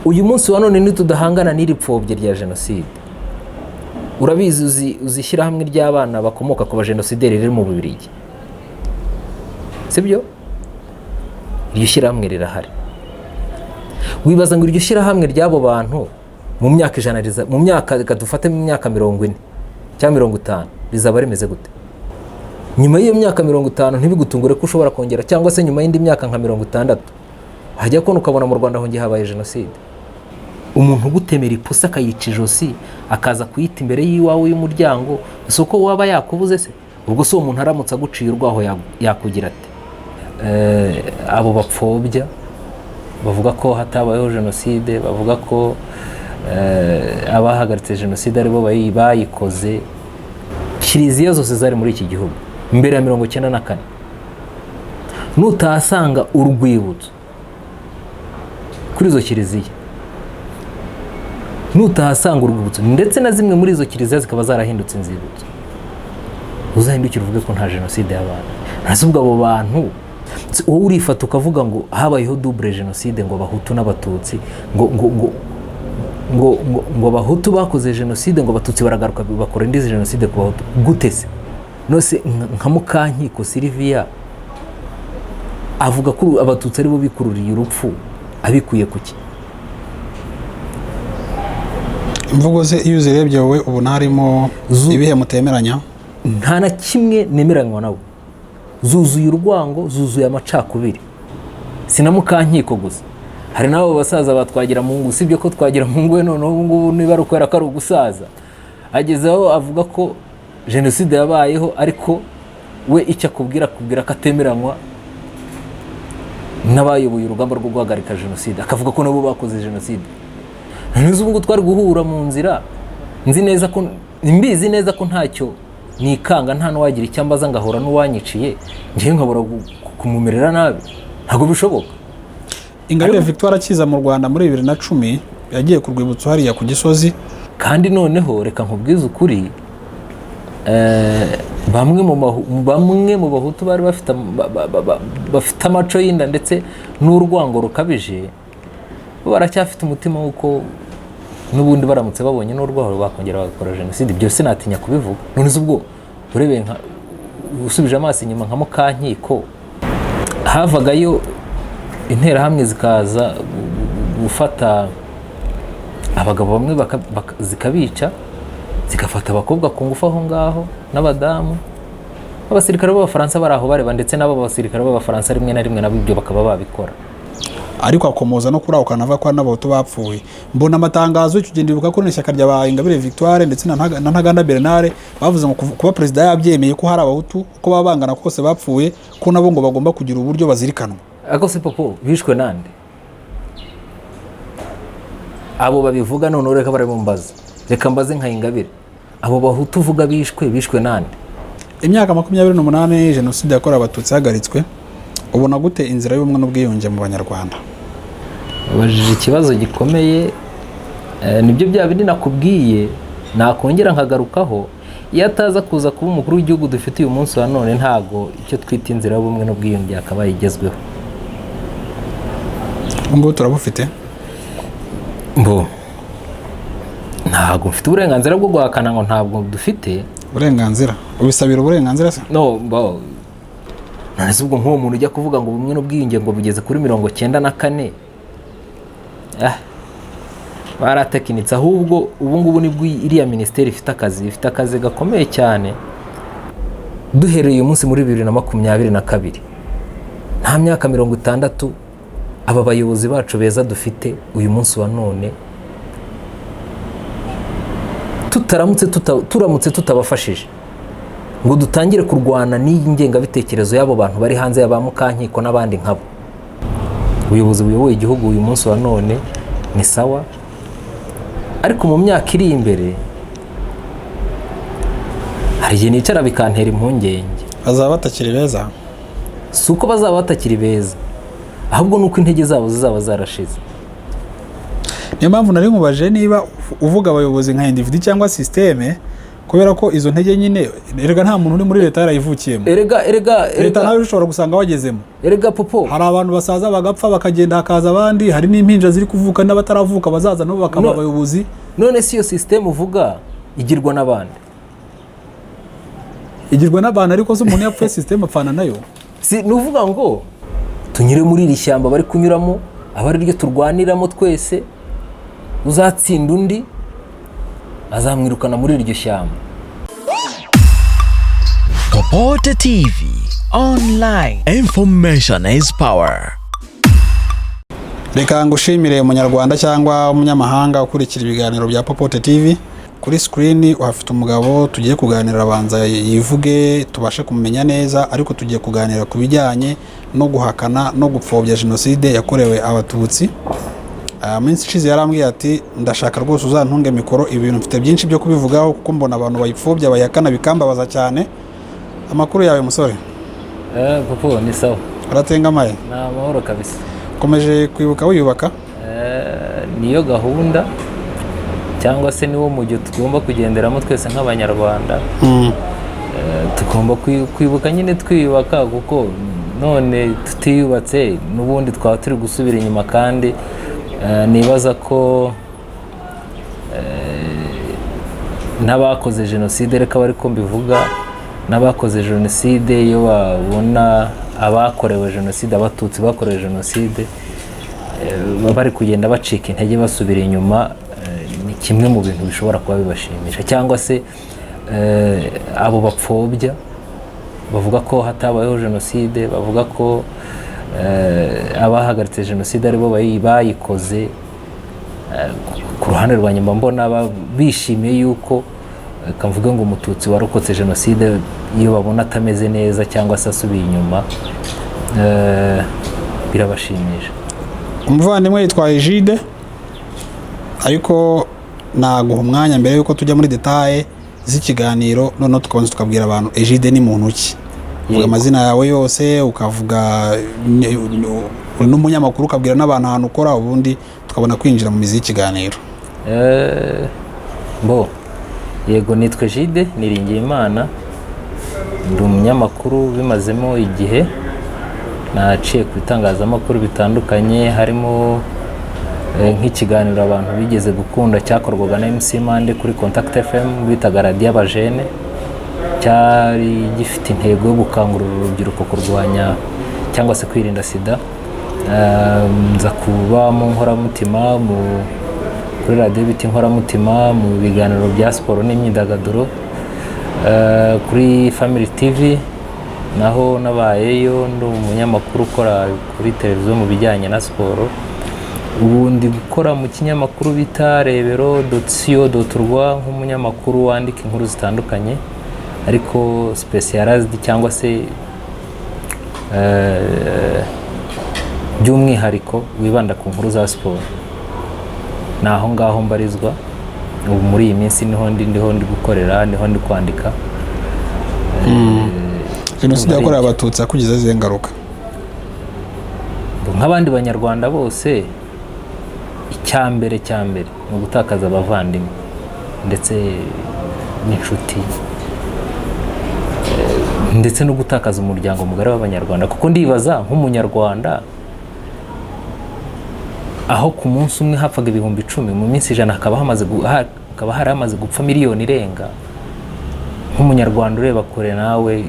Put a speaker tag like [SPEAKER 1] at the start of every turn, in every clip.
[SPEAKER 1] Uyu munsi wa none nitudahangana n'iri pfobya rya jenoside, urabizi, uzi ishyirahamwe ry'abana bakomoka ku bajenosideri riri mu Bubiligi, sibyo? Iryo shyirahamwe rirahari. Wibaza ngo iryo shyirahamwe ry'abo bantu mu myaka 100, mu myaka, reka dufate mu myaka 40 cyangwa 50, rizaba rimeze gute? Nyuma y'iyo myaka 50, ntibigutungure ko ushobora kongera, cyangwa se nyuma y'indi myaka nka 60, hajya kubona ukabona mu Rwanda hongeye habaye jenoside. Umuntu ugutemera ipusi akayica ijosi, akaza kuyita imbere y'iwawe y'umuryango, si uko waba yakubuze se? Ubwo si uwo muntu aramutse aguciye urwaho yakugira ati? Abo bapfobya bavuga ko hatabayeho jenoside, bavuga ko abahagaritse jenoside aribo bayikoze. Kiliziya zose zari muri iki gihugu mbere ya 94, nutahasanga urwibutso kuri izo kiliziya, nutahasanga urwibutso, ndetse na zimwe muri izo kiliziya zikaba zarahindutse inzibutso, uzahindukire uvuge ko nta jenoside yabaye. Ntazi ubwo abo bantu. Wowe urifata ukavuga ngo habayeho double jenoside, ngo Abahutu n'Abatutsi, ngo Abahutu bakoze jenoside, ngo Abatutsi baragaruka bakora indi jenoside ku Bahutu. Gute se? Nose nka Mukankiko Sylvia avuga ko Abatutsi aribo bikururiye urupfu, abikuye ku ki?
[SPEAKER 2] Imvugo ze iyo uzirebye wowe ubona harimo ibihe mutemeranya?
[SPEAKER 1] Nta na kimwe nemeranywa nawe. Zuzuye urwango, zuzuye amacakubiri. Si na Mukankiko gusa, hari n'abo basaza ba Twagiramungu. Usibye ko Twagiramungu we noneho ubu ngubu, niba ari ukubera ko ari ugusaza, agezeho avuga ko jenoside yabayeho, ariko we icyo akubwira ko atemeranywa n'abayoboye urugamba rwo guhagarika jenoside, akavuga ko nabo bakoze jenoside. Ntuzi, ubu ngubu twari guhura mu nzira, nzi neza ko, mbizi neza ko ntacyo nikanga, nta n'uwagira icyo ambaza, ngahura n'uwanyiciye, ngewe nkabura kumumerera nabi. Ntabwo bishoboka.
[SPEAKER 2] Ingabire Victoire akiza mu Rwanda muri 2010 yagiye ku rwibutso hariya ku Gisozi.
[SPEAKER 1] Kandi noneho reka nkubwize ukuri, bamwe mu Bahutu bari bafite bafite amaco y'inda ndetse n'urwango rukabije, bo baracyafite umutima w'uko n'ubundi baramutse babonye n'urwaho bakongera bagakora jenoside. Ibyo sinatinya kubivuga. None se ubwo urebeye, nka usubije amaso inyuma, nka Mukankiko, havagayo Interahamwe zikaza gufata abagabo bamwe zikabica, zigafata abakobwa ku ngufu aho ngaho n'abadamu. Abasirikare b'Abafaransa bari aho bareba, ndetse n'abo basirikare b'Abafaransa rimwe na rimwe nabo ibyo bakaba babikora.
[SPEAKER 2] Ariko akomoza no kuri ako kanavuga ko hari n'Abahutu bapfuye. Mbona amatangazo icyo gihe, ndibuka ko n'ishyaka rya Ingabire Victoire ndetse na Ntaganda Bernard bavuze ngo kuba perezida yabyemeye ko hari Abahutu, uko baba bangana kose, bapfuye, ko nabo ngo bagomba kugira uburyo bazirikanwa.
[SPEAKER 1] Ariko se popo, bishwe nande abo babivuga? None reka barabimbaza, reka mbaze nka Ingabire: abo Bahutu uvuga bishwe, bishwe nande?
[SPEAKER 2] Imyaka 28 jenoside yakorewe Abatutsi ihagaritswe, ubona gute inzira y'ubumwe n'ubwiyunge mu Banyarwanda?
[SPEAKER 1] Ubajije ikibazo gikomeye. Nibyo bya bindi nakubwiye, nakongera nkagarukaho: iyo ataza kuza kuba umukuru w'igihugu dufite uyu munsi wa none, ntago icyo twita inzira y'ubumwe n'ubwiyunge yakabaye igezweho.
[SPEAKER 2] Ubu ngubu turabufite?
[SPEAKER 1] Mbo ntabwo mfite uburenganzira bwo guhakana ngo ntabwo dufite.
[SPEAKER 2] Uburenganzira, ubisabira uburenganzira se?
[SPEAKER 1] No, mbo none se ubwo nk'uwo muntu ujya kuvuga ngo ubumwe n'ubwiyunge ngo bugeze kuri 94, baratekinitse. Ahubwo ubu ngubu nibwo iriya minisiteri ifite akazi gakomeye cyane. Duhereye uyu munsi muri 2022, nta myaka 60 aba bayobozi bacu beza dufite uyu munsi wa none, turamutse tutabafashije ngo dutangire kurwana n'iyi ngengabitekerezo y'abo bantu bari hanze ya ba Mukankiko n'abandi nkabo. Ubuyobozi buyoboye igihugu uyu munsi wa none ni sawa, ariko mu myaka iri imbere hari igihe nicara bikantera impungenge.
[SPEAKER 2] Bazaba batakiri beza?
[SPEAKER 1] Si uko bazaba batakiri beza, ahubwo ni uko intege zabo zizaba zarashize.
[SPEAKER 2] Niyo mpamvu nari nkubaje niba uvuga abayobozi nka individu cyangwa système. Kubera ko izo ntege nyine, erega nta muntu uri muri leta yarayivukiyemo.
[SPEAKER 1] Erega, erega,
[SPEAKER 2] Leta
[SPEAKER 1] erega,
[SPEAKER 2] nawe ushobora gusanga wagezemo.
[SPEAKER 1] Erega popo.
[SPEAKER 2] Hari abantu basaza bagapfa, bakagenda, hakaza abandi. Hari n'impinja ziri kuvuka n'abataravuka bazaza nabo bakaba
[SPEAKER 1] No.
[SPEAKER 2] abayobozi.
[SPEAKER 1] None si iyo sisitemu uvuga igirwa n'abandi?
[SPEAKER 2] Igirwa n'abantu, ariko se umuntu yapfuye sisitemu apfana nayo?
[SPEAKER 1] Si ni uvuga ngo tunyure muri iri shyamba bari kunyuramo, aba ari ryo turwaniramo twese, uzatsinda undi azamwirukana muri iryo shyamba.
[SPEAKER 3] Popote TV Online. Information is power.
[SPEAKER 2] Reka ngushimire, umunyarwanda cyangwa umunyamahanga ukurikira ibiganiro bya Popote TV. Kuri screen uhafite umugabo tugiye kuganira. Abanza yivuge tubashe kumumenya neza, ariko tugiye kuganira ku bijyanye no guhakana no gupfobya jenoside yakorewe Abatutsi. Minsi ishize yarambwiye ati: "Ndashaka rwose uzantunge mikoro, ibintu mfite byinshi byo kubivugaho, kuko mbona abantu bayipfobya, bayihakana, bikambabaza cyane." Amakuru yawe, musore?
[SPEAKER 1] Popo, ni sawa.
[SPEAKER 2] Uratengamaye?
[SPEAKER 1] Ni amahoro kabisa.
[SPEAKER 2] Ukomeje kwibuka wiyubaka?
[SPEAKER 1] Niyo gahunda, cyangwa se niwo mujyo tugomba kugenderamo twese nk'Abanyarwanda. Tugomba kwibuka nyine twiyubaka, kuko none tutiyubatse n'ubundi twaba turi gusubira inyuma. Kandi nibaza ko n'abakoze jenoside, reka bari ko mbivuga, n'abakoze jenoside iyo babona abakorewe jenoside, Abatutsi bakorewe jenoside, bari kugenda bacika intege, basubira inyuma, ni kimwe mu bintu bishobora kuba bibashimisha. Cyangwa se abo bapfobya, bavuga ko hatabayeho jenoside, bavuga ko abahagaritse jenoside aribo bayikoze, ku ruhande rwa nyuma mbona bishimiye yuko, reka mvuge ngo Umututsi warokotse jenoside, iyo babona atameze neza cyangwa se asubiye inyuma, birabashimisha.
[SPEAKER 2] Umuvandimwe yitwa Egide, ariko naguha umwanya mbere y'uko tujya muri détails z'ikiganiro, noneho tukabanza tukabwira abantu Egide ni muntu ki. Uvuga amazina yawe yose, ukavuga uri n'umunyamakuru, ukabwira n'abantu ahantu ukora, ubundi tukabona kwinjira mu mizi y'ikiganiro.
[SPEAKER 1] Bo yego, nitwa Egide Niringiyimana, ndi umunyamakuru bimazemo igihe. Naciye ku bitangazamakuru bitandukanye, harimo nk'ikiganiro abantu bigeze gukunda cyakorwaga na MC Mande kuri Contact FM bitaga Radiyo Abajene, cyari gifite intego yo gukangurira urubyiruko kurwanya cyangwa se kwirinda sida. Nza kuba mu nkoramutima kuri radiyo bita Inkoramutima, mu biganiro bya siporo n'imyidagaduro. Kuri Family TV naho nabayeyo, ndi umunyamakuru ukora kuri televiziyo mu bijyanye na siporo. Ubu ndi gukora mu kinyamakuru bita rebero.co.rw nk'umunyamakuru wandika inkuru zitandukanye, ariko specialized cyangwa se by'umwihariko wibanda ku nkuru za siporo. Ni aho ngaho mbarizwa ubu muri iyi minsi, niho ndi, ndiho ndi gukorera, niho ndi kwandika.
[SPEAKER 2] Jenoside yakorewe Abatutsi yakugizeho izihe ngaruka?
[SPEAKER 1] Nk'abandi Banyarwanda bose, icya mbere cya mbere ni ugutakaza abavandimwe ndetse n'inshuti, ndetse no gutakaza umuryango mugari w'Abanyarwanda, kuko ndibaza nk'Umunyarwanda, aho ku munsi umwe hapfaga 10,000, mu minsi 100 hakaba hari hamaze gupfa miliyoni irenga. Nk'Umunyarwanda ureba kure nawe,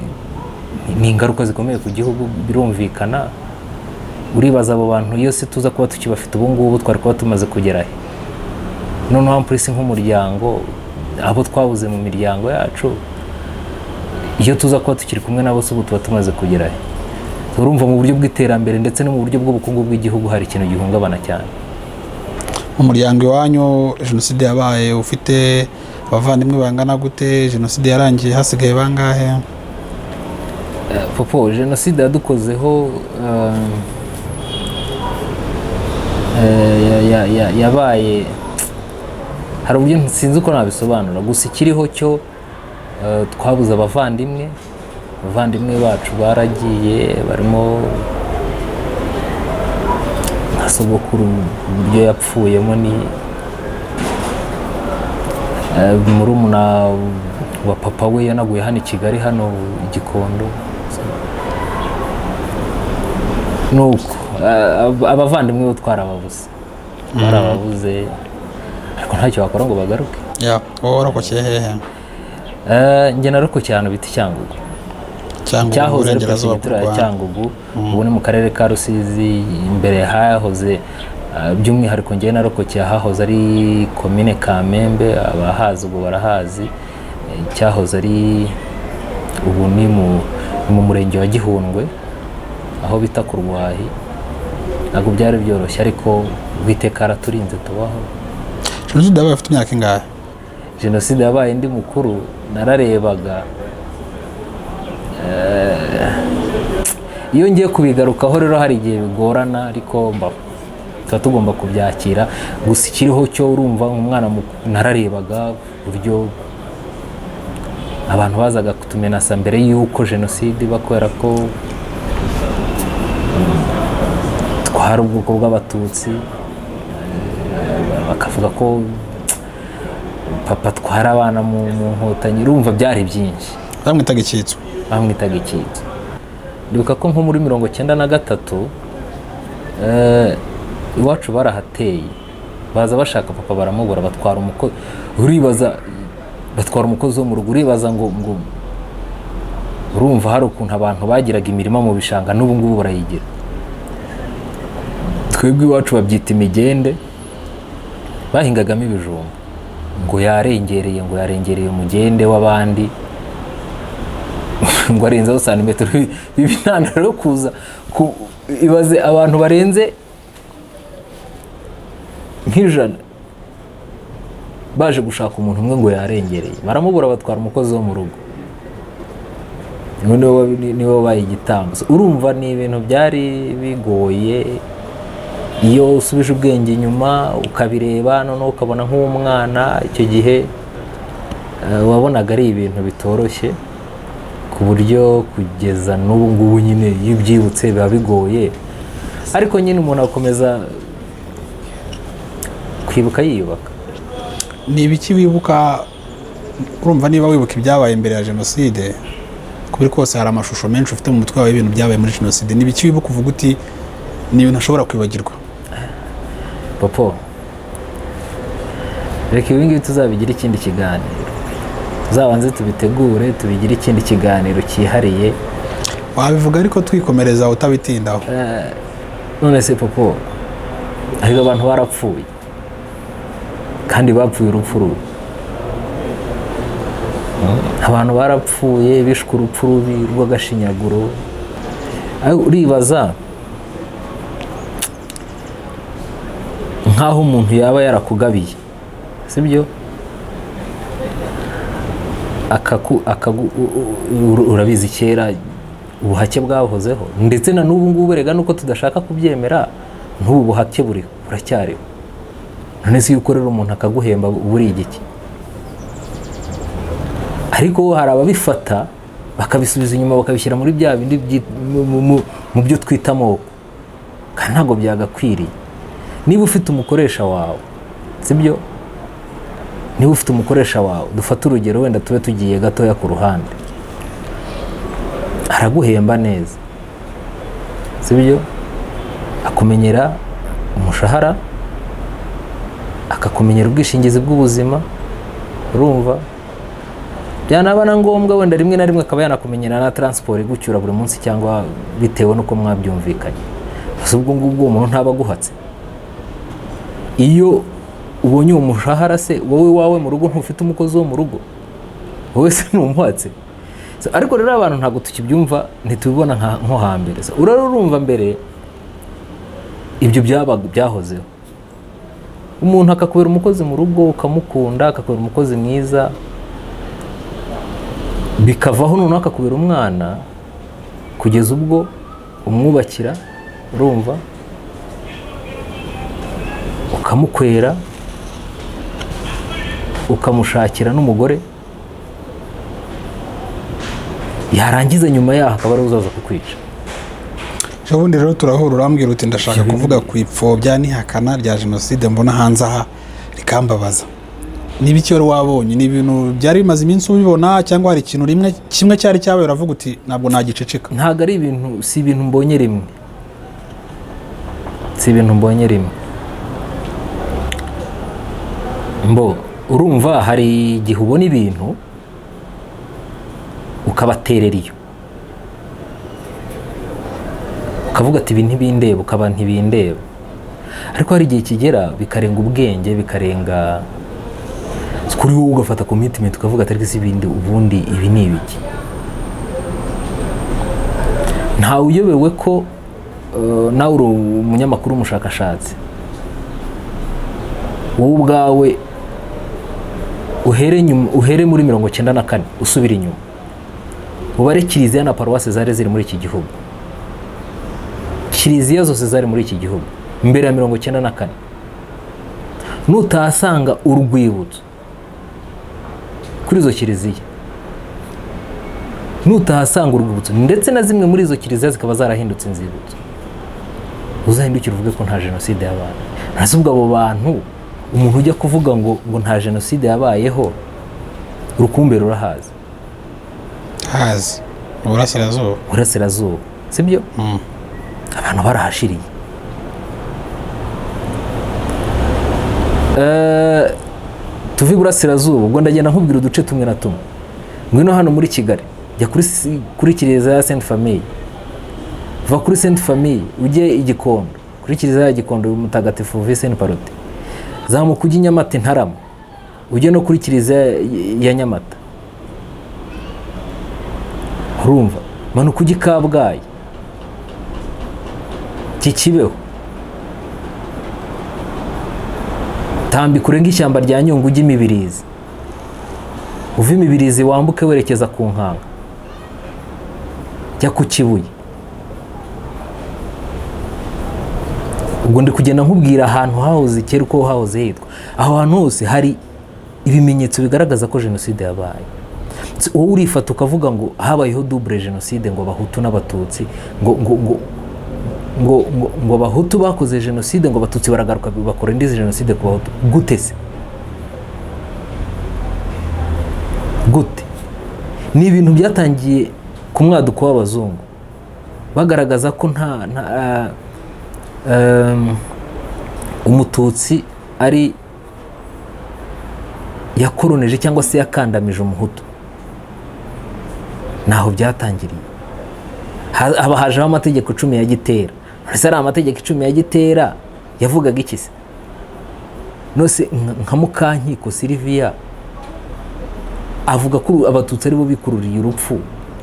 [SPEAKER 1] ni ingaruka zikomeye ku gihugu, birumvikana. Uribaza abo bantu iyo si tuza kuba tukibafite ubu ngubu, twari kuba tumaze kugera he? Noneho ampurisi nk'umuryango, abo twabuze mu miryango yacu, iyo tuza kuba tukiri kumwe nabo se ubu tuba tumaze kugera he? Urumva mu buryo bw'iterambere ndetse no mu buryo bw'ubukungu bw'igihugu hari ikintu gihungabana cyane.
[SPEAKER 2] Mu muryango iwanyu jenoside yabaye ufite abavandimwe bangana gute? Jenoside yarangiye hasigaye bangahe?
[SPEAKER 1] Popo, jenoside yadukozeho yabaye, hari uburyo sinzi uko nabisobanura, gusa ikiriho cyo twabuze abavandimwe. Abavandimwe bacu baragiye, barimo nka sogokuru, uburyo yapfuyemo ni murumuna Wa papa we yanaguye hano i Kigali, hano i Gikondo. Nuko abavandimwe bo twarababuze, ariko ntacyo wakora ngo bagaruke.
[SPEAKER 2] Ya, wowe warokokeye hehe?
[SPEAKER 1] Njye narokokeye ahantu bita i Cyangugu.
[SPEAKER 2] Cyangwa
[SPEAKER 1] Cyahoze ari
[SPEAKER 2] uburengerazuba bw'u
[SPEAKER 1] perefegitura ya
[SPEAKER 2] Rwanda.
[SPEAKER 1] Cyangugu, ubu ni mu karere ka Rusizi. Imbere hahoze, by'umwihariko njyewe narokokeye ahahoze ari komine Kamembe, abahazi ubwo barahazi. Cyahoze ari, ubu ni mu murenge wa Gihundwe, aho bita ku Rwahi. Ntabwo byari byoroshye, ariko Uwiteka yaraturinze tubaho.
[SPEAKER 2] Jenoside yabaye afite imyaka ingahe?
[SPEAKER 1] Jenoside yabaye ndi mukuru, nararebaga. Iyo ngiye kubigarukaho rero hari igihe bigorana, ariko mba tuba tugomba kubyakira. Gusa ikiriho cyo, urumva umwana nararebaga uburyo abantu bazaga kutumenasa mbere y'uko jenoside iba, kubera ko twari ubwoko bw'Abatutsi, bakavuga ko papa atwara abana mu Nkotanyi. Urumva byari byinshi.
[SPEAKER 2] Bamwitaga icyitso.
[SPEAKER 1] Bamwitaga icyitso. Ndibuka ko nko muri 93, iwacu barahateye, baza bashaka papa baramubura, batwara umukozi. Uribaza, batwara umukozi wo mu rugo. Uribaza ngo urumva hari ukuntu abantu bagiraga imirima mu bishanga, n'ubu ngubu barayigira. Twebwe iwacu babyita imigende, bahingagamo ibijumba. Ngo yarengereye, ngo yarengereye umugende w'abandi, ngo arenzeho santimetero. Ibi intandaro yo kuza ibaze abantu barenze nk'ijana baje gushaka umuntu umwe ngo yarengereye, baramubura, batwara umukozi wo mu rugo. Niwe wabaye igitambo. So, urumva ni ibintu byari bigoye. Iyo usubije ubwenge inyuma ukabireba, noneho ukabona nk'umwana icyo gihe, wabonaga ari ibintu bitoroshye, ku buryo kugeza n'ubu ngubu nyine iyo ubyibutse biba bigoye, ariko nyine umuntu akomeza kwibuka yiyubaka.
[SPEAKER 2] Ni ibiki wibuka? Urumva niba wibuka ibyabaye mbere ya jenoside, kuri kose hari amashusho menshi ufite mu mutwe wawe y'ibintu byabaye muri jenoside. Ni ibiki wibuka uvuga uti ni ibintu ntashobora kwibagirwa?
[SPEAKER 1] Popo, reka ibi ngibi tuzabigira ikindi kiganiro, tuzabanze tubitegure, tubigire ikindi kiganiro cyihariye.
[SPEAKER 2] Wabivuga ariko twikomereza utabitindaho.
[SPEAKER 1] None se popo, ariko abantu barapfuye, kandi bapfuye urupfu rubi. Abantu barapfuye, bishwe urupfu rubi rw'agashinyaguro. Ariko uribaza nk'aho umuntu yaba yarakugabiye, sibyo? Urabizi kera ubuhake bwahozeho, ndetse na n'ubu ngubu rega nuko tudashaka kubyemera, n'ubu buhake buriho, buracyariho. None se iyo ukorera umuntu akaguhemba buri igiki? Ariko hari ababifata bakabisubiza inyuma, bakabishyira muri bya bindi mu byo twita amoko, kandi ntabwo byagakwiriye. Niba ufite umukoresha wawe, sibyo? Niba ufite umukoresha wawe, dufate urugero wenda tube tugiye gatoya ku ruhande, araguhemba neza, sibyo? Akumenyera umushahara, akakumenyera ubwishingizi bw'ubuzima, urumva byanaba na ngombwa wenda rimwe na rimwe akaba yanakumenyera na transport igucyura buri munsi, cyangwa bitewe n'uko mwabyumvikanye. Gusa ubwo ngubwo uwo muntu ntaba aguhatse. Iyo ubonye uwo mushahara se, wowe wawe mu rugo ntufite umukozi wo mu rugo? Wowe se ntumuhatse? So, ariko rero abantu ntabwo tukibyumva, ntitubibona nko hambere. So, urara urumva mbere ibyo byabaga byahozeho, umuntu akakubera umukozi mu rugo, ukamukunda, akakubera umukozi mwiza, bikavaho noneho akakubera umwana, kugeza ubwo umwubakira, urumva ukamukwera, ukamushakira n'umugore, yarangiza nyuma yaho akaba ariwe uzaza kukwica.
[SPEAKER 2] Ubundi rero turahura urambwira uti ndashaka kuvuga ku ipfobya n'ihakana rya jenoside mbona hanze aha rikambabaza. N'ibiki wari wabonye? Ni ibintu byari bimaze iminsi ubibona, cyangwa hari ikintu rimwe kimwe cyari cyabaye uravuga uti ntabwo nagiceceka?
[SPEAKER 1] Ntabwo ari ibintu, si ibintu mbonye rimwe, si ibintu mbonye rimwe. Mbo urumva hari igihe ubona ibintu ukabaterera iyo, ukavuga ati ibi ntibindeba, ukaba ntibindeba. Ariko hari igihe kigera bikarenga ubwenge, bikarenga kuri wowe, ugafata commitment ukavuga ati ariko si ibindi, ubundi ibi ni ibiki? Ntawe uyobewe ko nawe uri umunyamakuru, umushakashatsi, wowe ubwawe uhere nyuma, uhere muri 94 usubira inyuma, ubare kiliziya na paruwasi zari ziri muri iki gihugu, kiliziya zose zari muri iki gihugu mbere ya 94, nutahasanga urwibutso kuri izo kiliziya, nutahasanga urwibutso ndetse na zimwe muri izo kiliziya zikaba zarahindutse inzibutso, uzahindukire uvuge ko nta jenoside yabaye. Ntase ubwo abo bantu, umuntu ujya kuvuga ngo nta jenoside yabayeho, Rukumberi urahazi?
[SPEAKER 2] Hazi uburasirazuba.
[SPEAKER 1] Burasirazuba, sibyo? Abantu barahashiriye. Tuve iburasirazuba, ubwo ndagenda nkubwira uduce tumwe na tumwe. Ngwino hano muri Kigali, jya kuri kiliziya ya Sainte Famille, va kuri Sainte Famille ujye i Gikondo kuri kiliziya ya Gikondo Mutagatifu Vincent Pallotti, zamuka ujye i Nyamata i Ntarama, ujye no kuri kiliziya ya Nyamata, urumva, manuka ujye i Kabgayi Kikibeho, tambika urenge ishyamba rya Nyungwe ujye Imibirizi, uve Imibirizi wambuke werekeza ku Nkanga, jya ku Kibuye. Ubwo ndi kugenda nkubwira ahantu hahoze kera uko hahoze hitwa. Aho hantu hose hari ibimenyetso bigaragaza ko jenoside yabaye. Wowe urifata ukavuga ngo habayeho double jenoside, ngo abahutu n'abatutsi, ngo ngo ngo ngo ngo ngo abahutu bakoze jenoside, ngo abatutsi baragaruka bakora indi jenoside ku bahutu. Gute se? Gute? Ni ibintu byatangiye ku mwaduko w'abazungu, bagaragaza ko nta umututsi ari yakoroneje cyangwa se yakandamije umuhutu. Naho byatangiriye. Haba hajeho amategeko 10 ya Gitera. Ese ari amategeko 10 ya Gitera yavugaga iki se? Nose nka Mukankiko Sylvia avuga ko abatutsi ari bo bikururiye urupfu,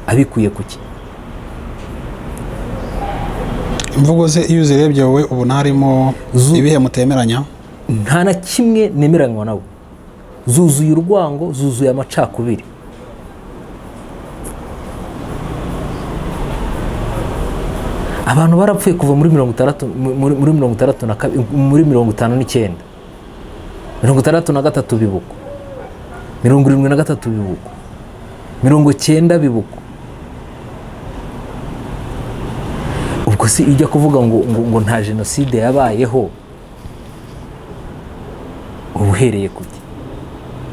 [SPEAKER 1] abikuye kuki?
[SPEAKER 2] Imvugo ze iyo uzirebye wowe ubona harimo ibihe mutemeranya?
[SPEAKER 1] Nta na kimwe nemeranywa nawe. Zuzuye urwango, zuzuye amacakubiri. Abantu barapfuye kuva muri 60, muri 62, muri 59, 63 bibuko, 73 bibuko, 90 bibuko. Ubwo si ujya kuvuga ngo nta jenoside yabayeho, ubuhereye kuki?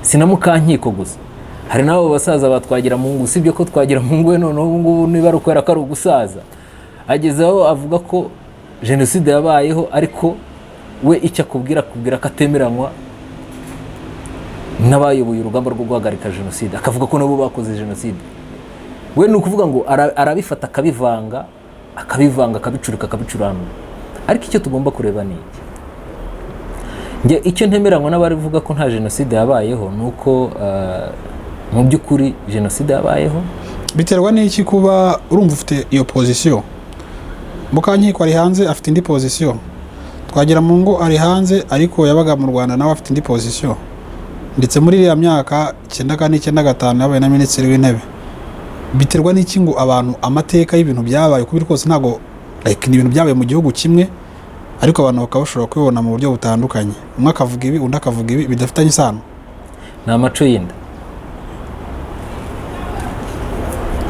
[SPEAKER 1] Si na Mukankiko gusa, hari n'abo basaza batwagira Mungu. Usibye ko twagira Mungu we noneho ubu ngubu niba ari ukwera ko ari ugusaza, agezeho avuga ko jenoside yabayeho, ariko we icyo akubwira akubwira ko atemeranywa n'abayoboye urugamba rwo guhagarika jenoside, akavuga ko nabo bakoze jenoside. We ni ukuvuga ngo arabifata akabivanga, akabivanga, akabicurika, akabicuranura. Ariko icyo tugomba kureba ni iki? Njye icyo ntemeranywa n'abarivuga ko nta jenoside yabayeho ni uko mu by'ukuri jenoside yabayeho.
[SPEAKER 2] Biterwa n'iki kuba urumva ufite iyo position? Mukankiko ari hanze afite indi position, Twagiramungu ari hanze ariko yabaga mu Rwanda nawe afite indi position, ndetse muri iriya myaka 94 95 yabaye na minisitiri w'intebe. Biterwa n'iki ngo abantu amateka y'ibintu byabaye kubi rwose ntago like ni ibintu byabaye mu gihugu kimwe, ariko abantu bakaba bashobora kubibona mu buryo butandukanye, umwe akavuga ibi undi akavuga ibi bidafitanye isano?
[SPEAKER 1] Ni amaco y'inda,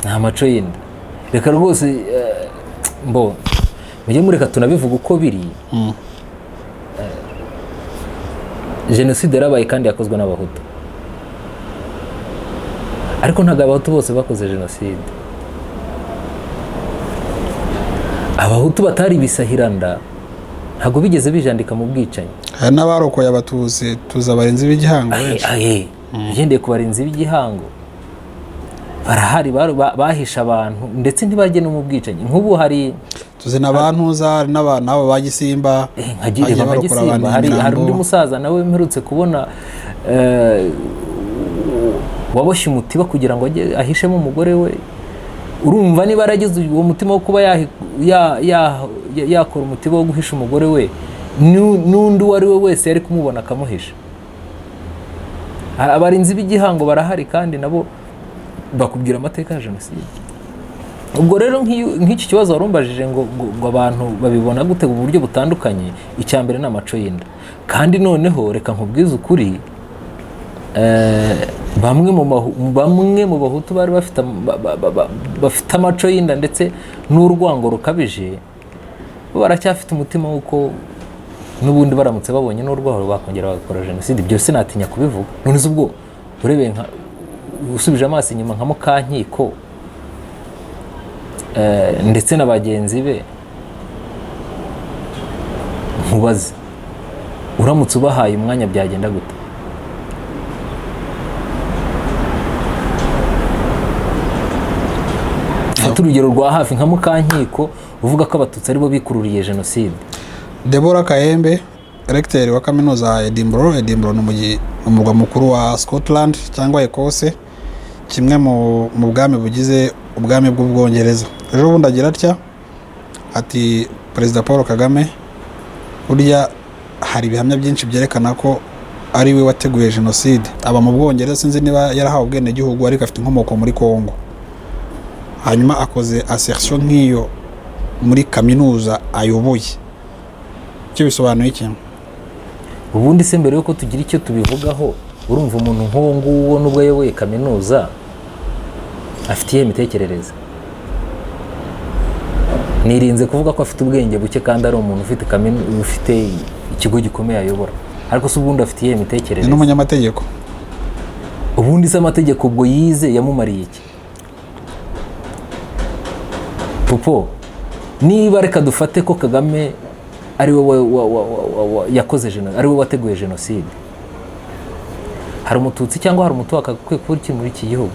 [SPEAKER 1] ni amaco y'inda. Reka rwose mbo mujye mureka tunabivuga uko biri. Jenoside yarabaye kandi yakozwe n'Abahutu, ariko ntabwo Abahutu bose bakoze jenoside. Abahutu batari ibisahiranda ntabwo bigeze bijandika mu bwicanyi.
[SPEAKER 2] Hari n'abarokoye Abatutsi, tuzi abarinzi b'igihango benshi.
[SPEAKER 1] Aye, ugendeye ku barinzi b'igihango barahari, bahishe abantu ndetse ntibajye no mu bwicanyi. Nk'ubu hari
[SPEAKER 2] Tuzi na ba Ntuza, hari n'abo ba Gisimba.
[SPEAKER 1] Nka
[SPEAKER 2] bagiye
[SPEAKER 1] reba nka
[SPEAKER 2] barokora
[SPEAKER 1] Gisimba.
[SPEAKER 2] abantu
[SPEAKER 1] Hari
[SPEAKER 2] imirambo.
[SPEAKER 1] undi musaza nawe mperutse kubona, waboshye umutiba kugira ngo ajye ahishemo umugore we. Urumva niba yaragize uwo mutima wo kuba yakora umutiba wo guhisha umugore we, n'undi uwo ari we wese yari kumubona akamuhisha. Abarinzi b'igihango barahari kandi nabo bakubwira amateka ya jenoside. Ubwo rero nk'iki kibazo warumbajije ngo abantu babibona gute mu buryo butandukanye, icya mbere ni amaco y'inda. Kandi noneho reka nkubwize ukuri, bamwe mu Bahutu bari bafite amaco y'inda ndetse n'urwango rukabije, bo baracyafite umutima w'uko n'ubundi baramutse babonye n'urwaho bakongera bagakora jenoside. Ibyo sinatinya kubivuga. None se ubwo urebeye nka usubije amaso inyuma nka Mukankiko, ndetse na bagenzi be, nkubaze, uramutse ubahaye umwanya byagenda gute? Fata urugero rwa hafi nka Mukankiko uvuga ko Abatutsi aribo bikururiye jenoside.
[SPEAKER 2] Deborah Kayembe, recteur wa kaminuza ya Edinburgh. Edinburgh ni umurwa mukuru wa Scotland cyangwa Ecosse, kimwe mu bwami bugize ubwami bw'Ubwongereza. Ejo bundi agira atya ati: "Perezida Paul Kagame burya hari ibihamya byinshi byerekana ko ari we wateguye jenoside." Aba mu Bwongereza, sinzi niba yarahawe ubwenegihugu, ariko afite inkomoko muri Congo. Hanyuma akoze assertion nk'iyo muri kaminuza ayoboye, icyo bisobanuye iki?
[SPEAKER 1] Ubundi se mbere yuko tugira icyo tubivugaho, urumva umuntu nk'uwo nguwo nubwo ayoboye kaminuza afite iyihe mitekerereze? Nirinze kuvuga ko afite ubwenge buke kandi ari umuntu ufite ikigo gikomeye ayobora, ariko se ubundi afite iyihe
[SPEAKER 2] Ni
[SPEAKER 1] mitekerereze?
[SPEAKER 2] n'umunyamategeko.
[SPEAKER 1] Ubundi se amategeko ubwo yize yamumariye iki? Popo, niba reka dufate ko Kagame ari we yakoze ari we wateguye jenoside, hari Umututsi cyangwa hari Umutu wakakwiye kuba ukiri muri iki gihugu?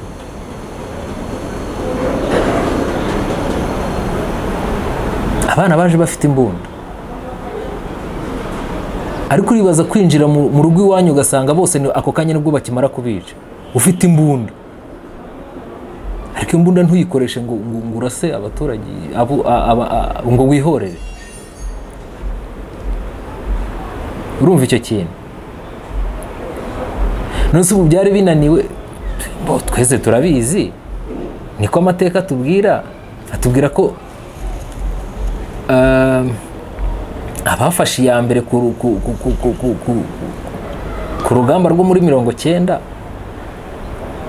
[SPEAKER 1] Abana baje bafite imbunda, ariko uribaza kwinjira mu rugo iwanyu ugasanga bose ako kanya nibwo bakimara kubica, ufite imbunda, ariko imbunda ntuyikoreshe ngo urase abaturage ngo wihorere. Urumva icyo kintu? None se ubu byari binaniwe? Bo, twese turabizi, niko amateka atubwira, atubwira ko abafashe iya mbere ku rugamba rwo muri 90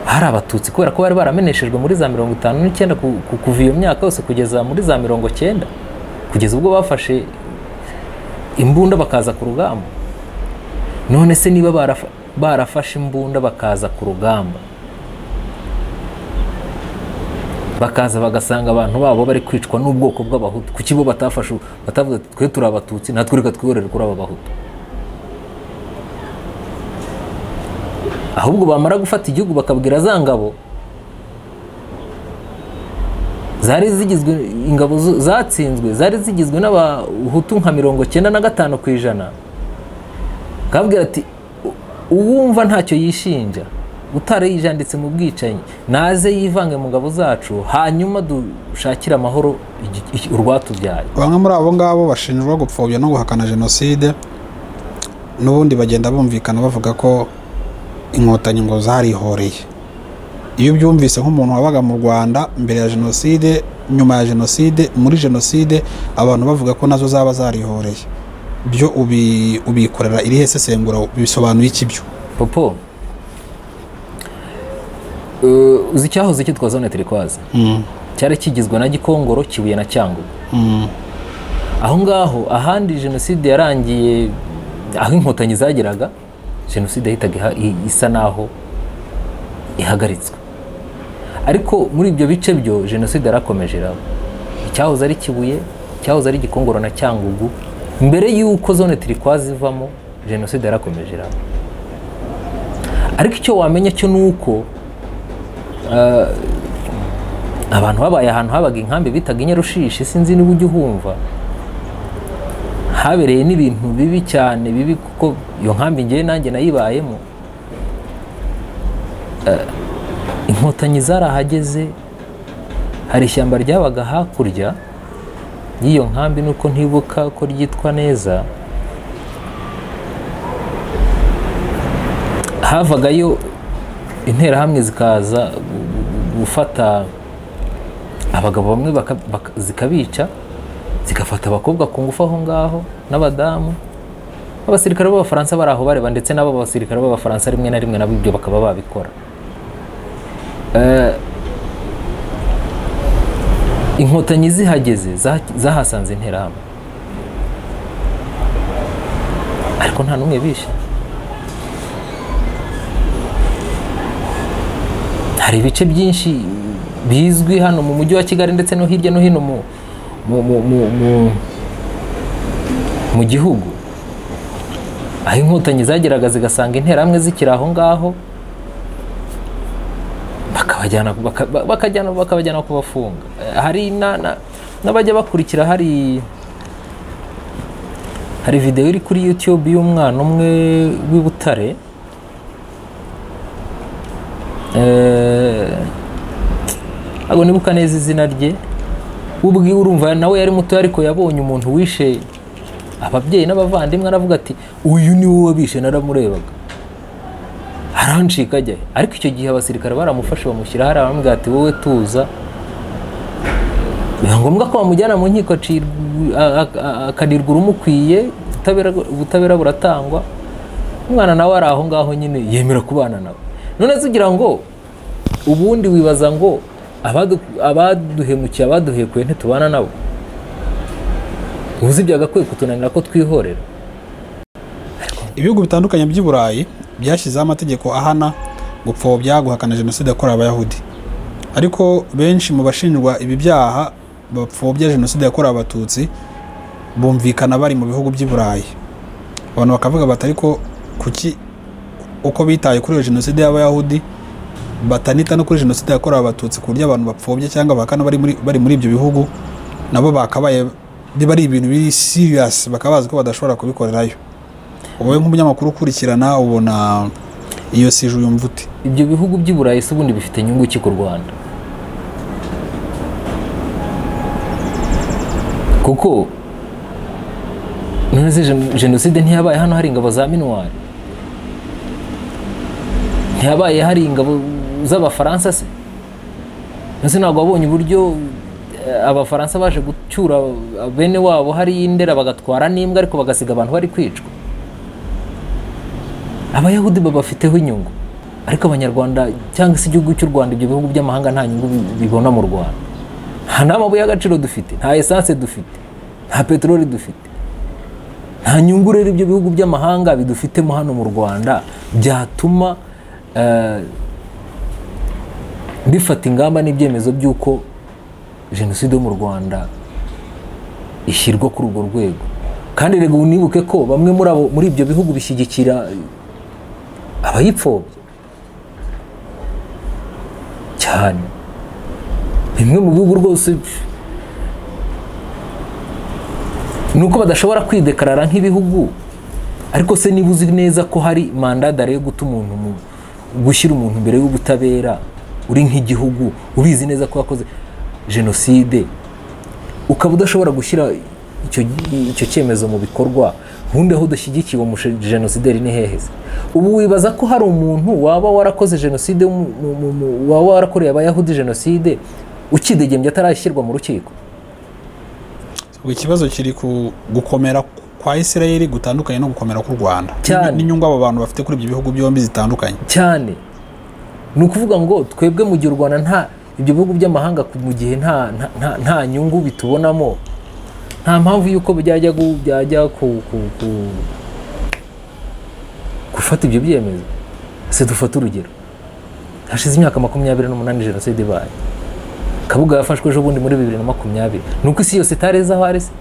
[SPEAKER 1] hari Abatutsi, kubera ko bari barameneshejwe muri za 59, kuva iyo myaka yose kugeza muri za 90, kugeza ubwo bafashe imbunda bakaza ku rugamba. None se niba barafashe imbunda bakaza ku rugamba, bakaza bagasanga abantu babo bari kwicwa n'ubwoko bw'Abahutu, kuki bo batavuze ati twe turi Abatutsi, natwe reka twihorere kuri aba Bahutu? Ahubwo bamara gufata igihugu bakabwira za ngabo zari zigizwe, ingabo zatsinzwe zari zigizwe n'Abahutu nka 95%, bakabwira ati uwumva ntacyo yishinja, utari yijanditse mu bwicanyi, naze yivange mu ngabo zacu, hanyuma dushakire amahoro urwatubyaye.
[SPEAKER 2] Bamwe muri abo ngabo bashinjwa gupfobya no guhakana jenoside, n'ubundi bagenda bumvikana bavuga ko Inkotanyi ngo zarihoreye. Iyo ubyumvise nk'umuntu wabaga mu Rwanda mbere ya jenoside, nyuma ya jenoside, muri jenoside, abantu bavuga ko nazo zaba zarihoreye, byo ubikorera irihe sesengura? Bisobanuye iki byo?
[SPEAKER 1] Popo, uzi icyahoze cyitwa zone turquoise? Cyari kigizwe na Gikongoro, Kibuye na Cyangugu. Aho ngaho ahandi jenoside yarangiye, aho Inkotanyi zageraga Jenoside yahitaga isa naho ihagaritswe. Ariko muri ibyo bice byo jenoside yarakomeje iraba. Icyahoze ari Kibuye, icyahoze ari Gikongoro na Cyangugu, mbere y'uko zone turquoise ivamo, jenoside yarakomeje iraba. Ariko icyo wamenya cyo ni uko abantu babaye ahantu habaga inkambi bitaga Inyarushishi, sinzi niba ujya uhumva, habereye n'ibintu bibi cyane, bibi kuko iyo nkambi ngewe nanjye nayibayemo. Inkotanyi zarahageze, hari ishyamba ryabaga hakurya y'iyo nkambi, nuko ntibuka ko ryitwa neza, havagayo interahamwe zikaza gufata abagabo bamwe zikabica, zigafata abakobwa ku ngufu aho ngaho n'abadamu. Abasirikare b'Abafaransa bari aho bareba, ndetse n'abo basirikare b'Abafaransa rimwe na rimwe nabo ibyo bakaba babikora. Inkotanyi zihageze zahasanze interahamwe, ariko nta n'umwe bishe. Hari ibice byinshi bizwi hano mu mujyi wa Kigali ndetse no hirya no hino mu gihugu, aho inkotanyi zageraga zigasanga interahamwe zikiri aho ngaho, bakajyana kubafunga. Hari n'abajya bakurikira, hari video iri kuri YouTube y'umwana umwe w'i Butare, ntabwo nibuka neza izina rye, ubwiwe urumva nawe yari muto, ariko yabonye umuntu wishe ababyeyi n'abavandimwe, aravuga ati uyu ni wowe wabishe, naramurebaga arancika ajya. Ariko icyo gihe abasirikare baramufashe bamushyira hariya, baramubwira ati wowe tuza, biba ngombwa ko bamujyana mu nkiko, akanirwa urumukwiye, ubutabera buratangwa. Umwana nawe ari aho ngaho nyine yemera kubana nawe. None se ugira ngo ubundi wibaza ngo abaduhemukiye abaduhekuye ntitubana nabo? Ubuze byagakwiye kutunanira ko twihorera.
[SPEAKER 2] Ibihugu bitandukanye by'i Burayi byashyizeho amategeko ahana gupfobya, guhakana jenoside yakorewe Abayahudi, ariko benshi mu bashinjwa ibi byaha bapfobya jenoside yakorewe Abatutsi bumvikana bari mu bihugu by'i Burayi. Abantu bakavuga bati ariko kuki uko bitaye kuri iyo jenoside y'Abayahudi batanita no kuri jenoside yakorewe Abatutsi, ku buryo abantu bapfobya cyangwa bahakana bari muri ibyo bihugu nabo bakabaye biba ari ibintu biri serious, bakaba bazi ko badashobora kubikorerayo. Wowe nk'umunyamakuru ukurikirana, ubona iyo sije uyumva ute?
[SPEAKER 1] Ibyo bihugu by'i Burayi se ubundi bifite inyungu ki ku Rwanda? Kuko none se jenoside ntiyabaye hano hari ingabo za MINUAR? Ntiyabaye hari ingabo z'Abafaransa se? None ntabwo wabonye uburyo Abafaransa baje gucyura bene wabo hari Indera bagatwara n'imbwa, ariko bagasiga abantu bari kwicwa? Abayahudi babafiteho inyungu, ariko Abanyarwanda cyangwa se igihugu cy'u Rwanda, ibyo bihugu by'amahanga nta nyungu bibona mu Rwanda. Nta n'amabuye y'agaciro dufite, nta essence dufite, nta peteroli dufite, nta nyungu rero ibyo bihugu by'amahanga bidufitemo hano mu Rwanda byatuma bifata ingamba n'ibyemezo by'uko jenoside yo mu Rwanda ishyirwa kuri urwo rwego. Kandi rega unibuke ko bamwe muri ibyo bihugu bishyigikira abayipfobya cyane. Bimwe mu bihugu rwose ni uko badashobora kwidekarara nk'ibihugu, ariko se niba uzi neza ko hari mandat d'arrêt yo guta umuntu, gushyira umuntu imbere y'ubutabera uri nk'igihugu ubizi neza ko wakoze jenoside, ukaba udashobora gushyira icyo cyemezo mu bikorwa, ubundi aho udashyigikiye uwo jenosideri ni hehe se? Ubu wibaza ko hari umuntu waba warakoze jenoside, waba warakoreye Abayahudi jenoside ukidegembya atarashyirwa mu rukiko?
[SPEAKER 2] Ikibazo kiri ku gukomera kwa Israel gutandukanye no gukomera k'u Rwanda, n'inyungu abo bantu bafite kuri ibyo bihugu byombi zitandukanye
[SPEAKER 1] cyane. Ni ukuvuga ngo twebwe mu gihe u Rwanda nta ibyo bihugu by'amahanga mu gihe nta nyungu bitubonamo, nta mpamvu y'uko byajya Gufata ibyo byemezo se, dufate urugero, hashize imyaka 28 jenoside ibaye. Kabuga yafashwe ejo bundi muri 2020. Ni uko isi yose itareze aho ari se?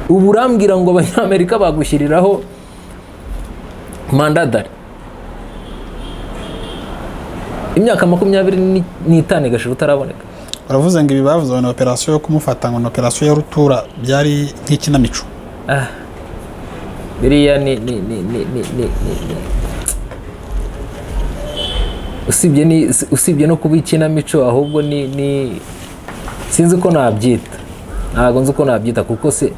[SPEAKER 1] Ubu urambwira ngo Abanyamerika bagushyiriraho mandat d'arrêt, imyaka 25 igashira utaraboneka?
[SPEAKER 2] Baravuze ngo ibi bavuze ngo ni operasiyo yo kumufata, ngo ni operasiyo ya rutura, byari nk'ikinamico.
[SPEAKER 1] Biriya ni usibye no kuba ikinamico, ahubwo ni sinzi uko nabyita, ntabwo nzi uko nabyita, kuko se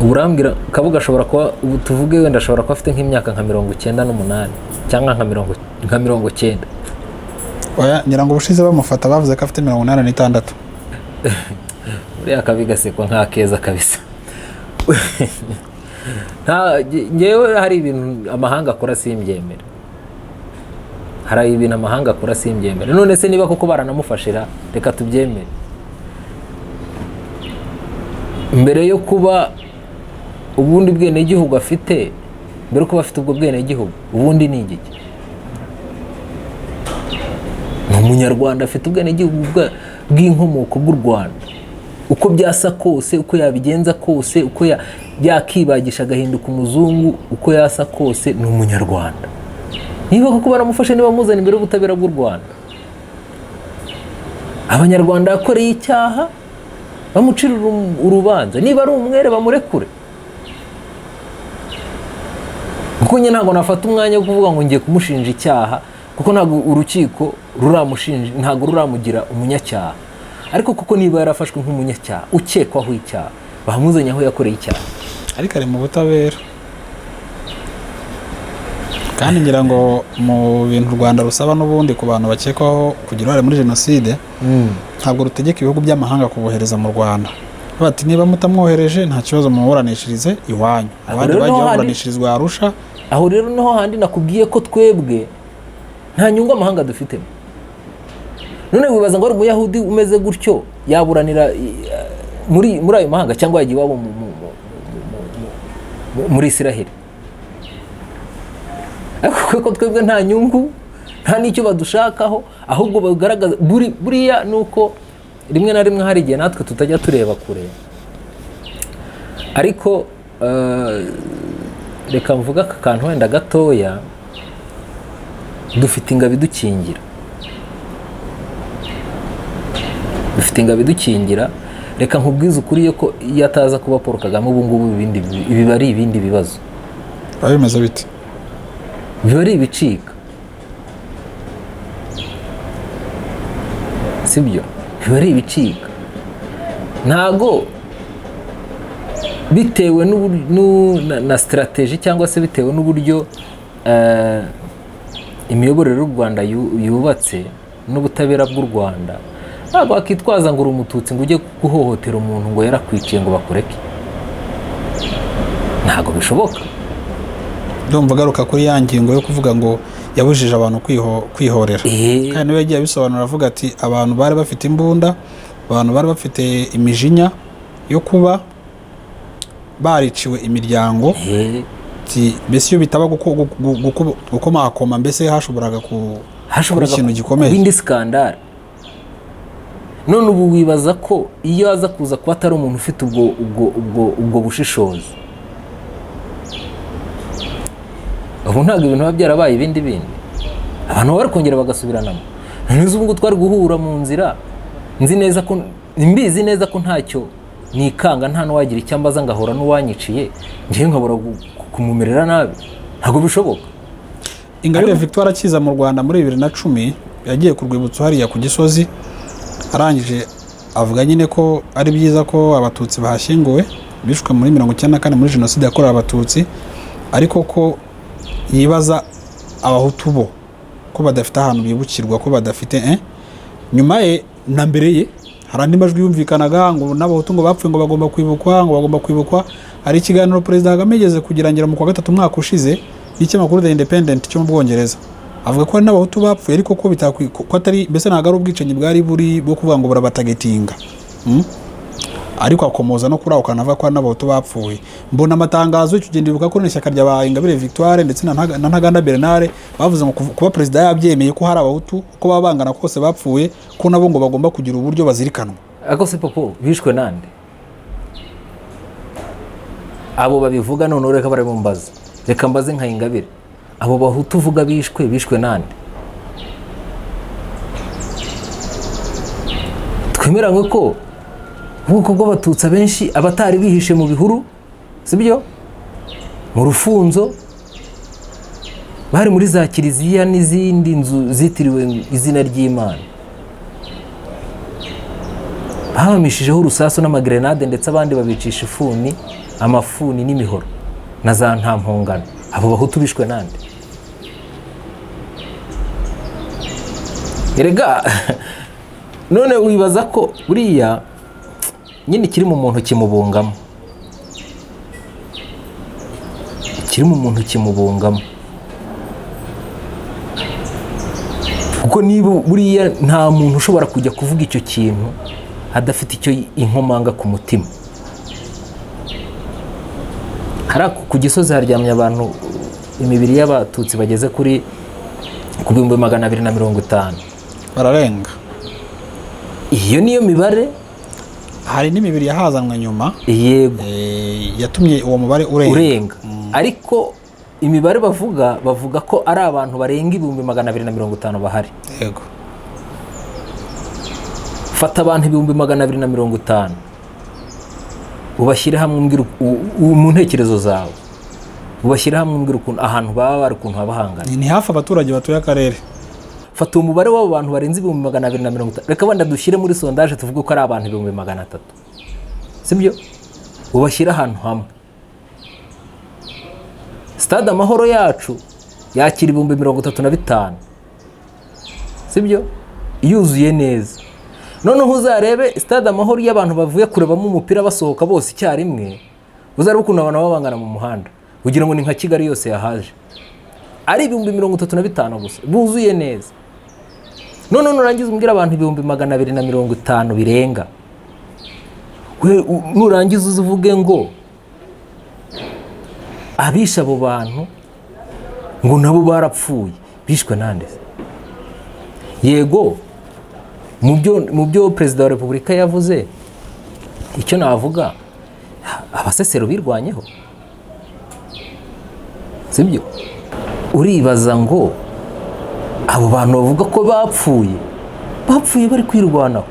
[SPEAKER 1] uburambwira Kabuga ashobora kuba ubu, tuvuge wenda ashobora kuba afite nk'imyaka nka 98 cyangwa nka 90.
[SPEAKER 2] Oya, ngira ngo ubushize bamufata bavuze ko afite 86.
[SPEAKER 1] Buriya kabi gasekwa nk'akeza kabisa. Nta ngewe hari ibintu amahanga akora simbyemera, hari ibintu amahanga akora simbyemera. None se niba koko baranamufashira, reka tubyemere, mbere yo kuba ubundi bwenegihugu afite, mbere yo kuba afite ubwo bwenegihugu, ubundi ni igiki? Ni Umunyarwanda, afite ubwenegihugu bw'inkomoko bw'u Rwanda. Uko byasa kose, uko yabigenza kose, uko yakibagisha agahinduka umuzungu, uko yasa kose ni Umunyarwanda. Niba koko baramufashe, niba bamuzana imbere y'ubutabera bw'u Rwanda, Abanyarwanda yakoreye icyaha bamucira urubanza, niba ari umwere bamurekure. Kuko njye ntabwo nafata umwanya wo kuvuga ngo ngiye kumushinja icyaha, kuko ntabwo urukiko ruramushinja, ntabwo ruramugira umunyacyaha. Ariko kuko niba yarafashwe nk'umunyacyaha ukekwaho icyaha, bamuzanye aho yakoreye icyaha.
[SPEAKER 2] Ariko ari mu butabera, kandi ngira ngo mu bintu u Rwanda rusaba n'ubundi ku bantu bakekwaho kugira uruhare muri jenoside, ntabwo rutegeka ibihugu by'amahanga kubohereza mu Rwanda. Bati niba mutamwohereje nta kibazo, muburanishirize iwanyu. Abandi
[SPEAKER 1] Rero
[SPEAKER 2] bagiye
[SPEAKER 1] niho handi-
[SPEAKER 2] baburanishirizwa Arusha.
[SPEAKER 1] Aho rero niho handi nakubwiye ko twebwe nta nyungu amahanga dufitemo. None wibaza ngo ari Umuyahudi umeze gutyo yaburanira muri ayo mahanga, cyangwa yagiye iwabo muri Isiraheli? Ariko kuko twebwe nta nyungu, nta n'icyo badushakaho, ahubwo bagaragaza buriya ni uko rimwe na rimwe hari igihe natwe tutajya tureba kure. Ariko reka mvuge aka kantu wenda gatoya. Dufite ingabo idukingira, dufite ingabo idukingira. Reka nkubwize ukuri, ko iyo ataza kuba Paul Kagame ubu ngubu ibindi biba ari ibindi bibazo.
[SPEAKER 2] Biba bimeze bite?
[SPEAKER 1] Biba ari ibicika, sibyo? Biba ari ibicika. Ntago bitewe na strategy cyangwa se bitewe n'uburyo imiyoborere y'u Rwanda yubatse n'ubutabera bw'u Rwanda, ntabwo wakitwaza ngo uri Umututsi ngo ujye guhohotera umuntu ngo yarakwiciye ngo bakureke. Ntabwo bishoboka.
[SPEAKER 2] Ndumva agaruka kuri ya ngingo yo kuvuga ngo yabujije abantu kwihorera. Kandi niwe yagiye abisobanura, avuga ati abantu bari bafite imbunda, abantu bari bafite imijinya yo kuba bariciwe imiryango. Ati, mbese iyo bitaba gukomakoma, mbese hashoboraga kuba
[SPEAKER 1] Hashoboraga
[SPEAKER 2] ikintu gikomeye.
[SPEAKER 1] Kuba indi scandale. None ubu wibaza ko iyo aza kuza kuba atari umuntu ufite ubwo bushishozi, ubu ntabwo ibintu biba byarabaye ibindi bindi, abantu bari kongera bagasubiranamo. Ntuzi ubu ngubu twari guhura mu nzira, nzi neza ko mbizi neza ko ntacyo nikanga, nta n'uwagira icyo ambaza, ngahura n'uwanyiciye ngewe nkabura kumumerera nabi. Ntabwo bishoboka.
[SPEAKER 2] Ingabire Victoire akiza mu Rwanda muri 2010, yagiye ku rwibutso hariya ku Gisozi, arangije avuga nyine ko ari byiza ko Abatutsi bahashyinguwe bishwe muri 94 muri jenoside yakorewe Abatutsi, ariko ko yibaza Abahutu bo ko badafite ahantu bibukirwa, ko badafite. Nyuma ye na mbere ye hari andi majwi yumvikanaga ngo n'Abahutu ngo bapfuye ngo bagomba kwibukwa, ngo bagomba kwibukwa. Hari ikiganiro Perezida Kagame yigeze kugirangira mu kwa gatatu umwaka ushize n'ikinyamakuru The Independent cyo mu Bwongereza, avuga ko hari n'Abahutu bapfuye, ariko ko ko atari, mbese ntabwo ari ubwicanyi bwari buri bwo kuvuga ngo burabatagatinga. Ariko akomoza no kuri ako kanavuga ko hari n'abahutu bapfuye. Mbona amatangazo icyo gihe, ndibuka ko n'ishyaka rya Ingabire Victoire ndetse na Ntaganda Bernard bavuze ngo kuba perezida yabyemeye ko hari abahutu, uko baba bangana kose, bapfuye, ko nabo ngo bagomba kugira uburyo bazirikanwa.
[SPEAKER 1] Ariko se popo, bishwe nande abo babivuga? Noneho reka barabimbaza, reka mbaze nka Ingabire: abo bahutu uvuga bishwe nande? Twemeranywe ko ubwoko bw'abatutsi abenshi abatari bihishe mu bihuru, sibyo, mu rufunzo, bari muri za kiliziya n'izindi nzu zitiriwe izina ry'Imana, babamishijeho urusasu n'amagrenade, ndetse abandi babicisha ifuni, amafuni n'imihoro na za ntampongano. Abo bahutu bishwe nande? Erega none wibaza ko buriya nyine ikiri mu muntu kimubungamo, ikiri mu muntu kimubungamo, kuko niba buriya nta muntu ushobora kujya kuvuga icyo kintu adafite icyo inkomanga ku mutima. Hariya ku Gisozi haryamye abantu, imibiri y'abatutsi bageze ku 250,000.
[SPEAKER 2] Bararenga.
[SPEAKER 1] Iyo niyo mibare.
[SPEAKER 2] Hari n'imibiri yahazanwe nyuma.
[SPEAKER 1] Yego.
[SPEAKER 2] Yatumye uwo mubare urenga.
[SPEAKER 1] Urenga, ariko imibare bavuga ko ari abantu barenga 250,000 bahari.
[SPEAKER 2] Yego.
[SPEAKER 1] Fata abantu 250,000 ubashyire hamwe, umbwire mu ntekerezo zawe, ubashyire hamwe umbwire ukuntu ahantu baba bari, ukuntu haba hangana.
[SPEAKER 2] Ni hafi abaturage batuye akarere.
[SPEAKER 1] Fata umubare w'abo bantu barenze 250,000, reka wenda dushyire muri sondage tuvuge ko ari abantu 300,000, sibyo? Ubashyire ahantu hamwe. Stade Amahoro yacu yakira 35,000, sibyo? Yuzuye neza. Noneho uzarebe Stade Amahoro iyo abantu bavuye kurebamo umupira basohoka bose icyarimwe, uzarebe ukuntu abantu baba bangana mu muhanda, ugira ngo ni nka Kigali yose yahaje. Ari 35,000 gusa buzuye neza. None nurangiza umbwira abantu 250,000 birenga, nurangiza uzuvuge ngo abishe abo bantu ngo nabo barapfuye, bishwe nande? Yego, mu byo perezida wa repubulika yavuze, icyo navuga, abasesero birwanyeho, sibyo? Uribaza ngo abo bantu bavuga ko bapfuye bari kwirwanaho.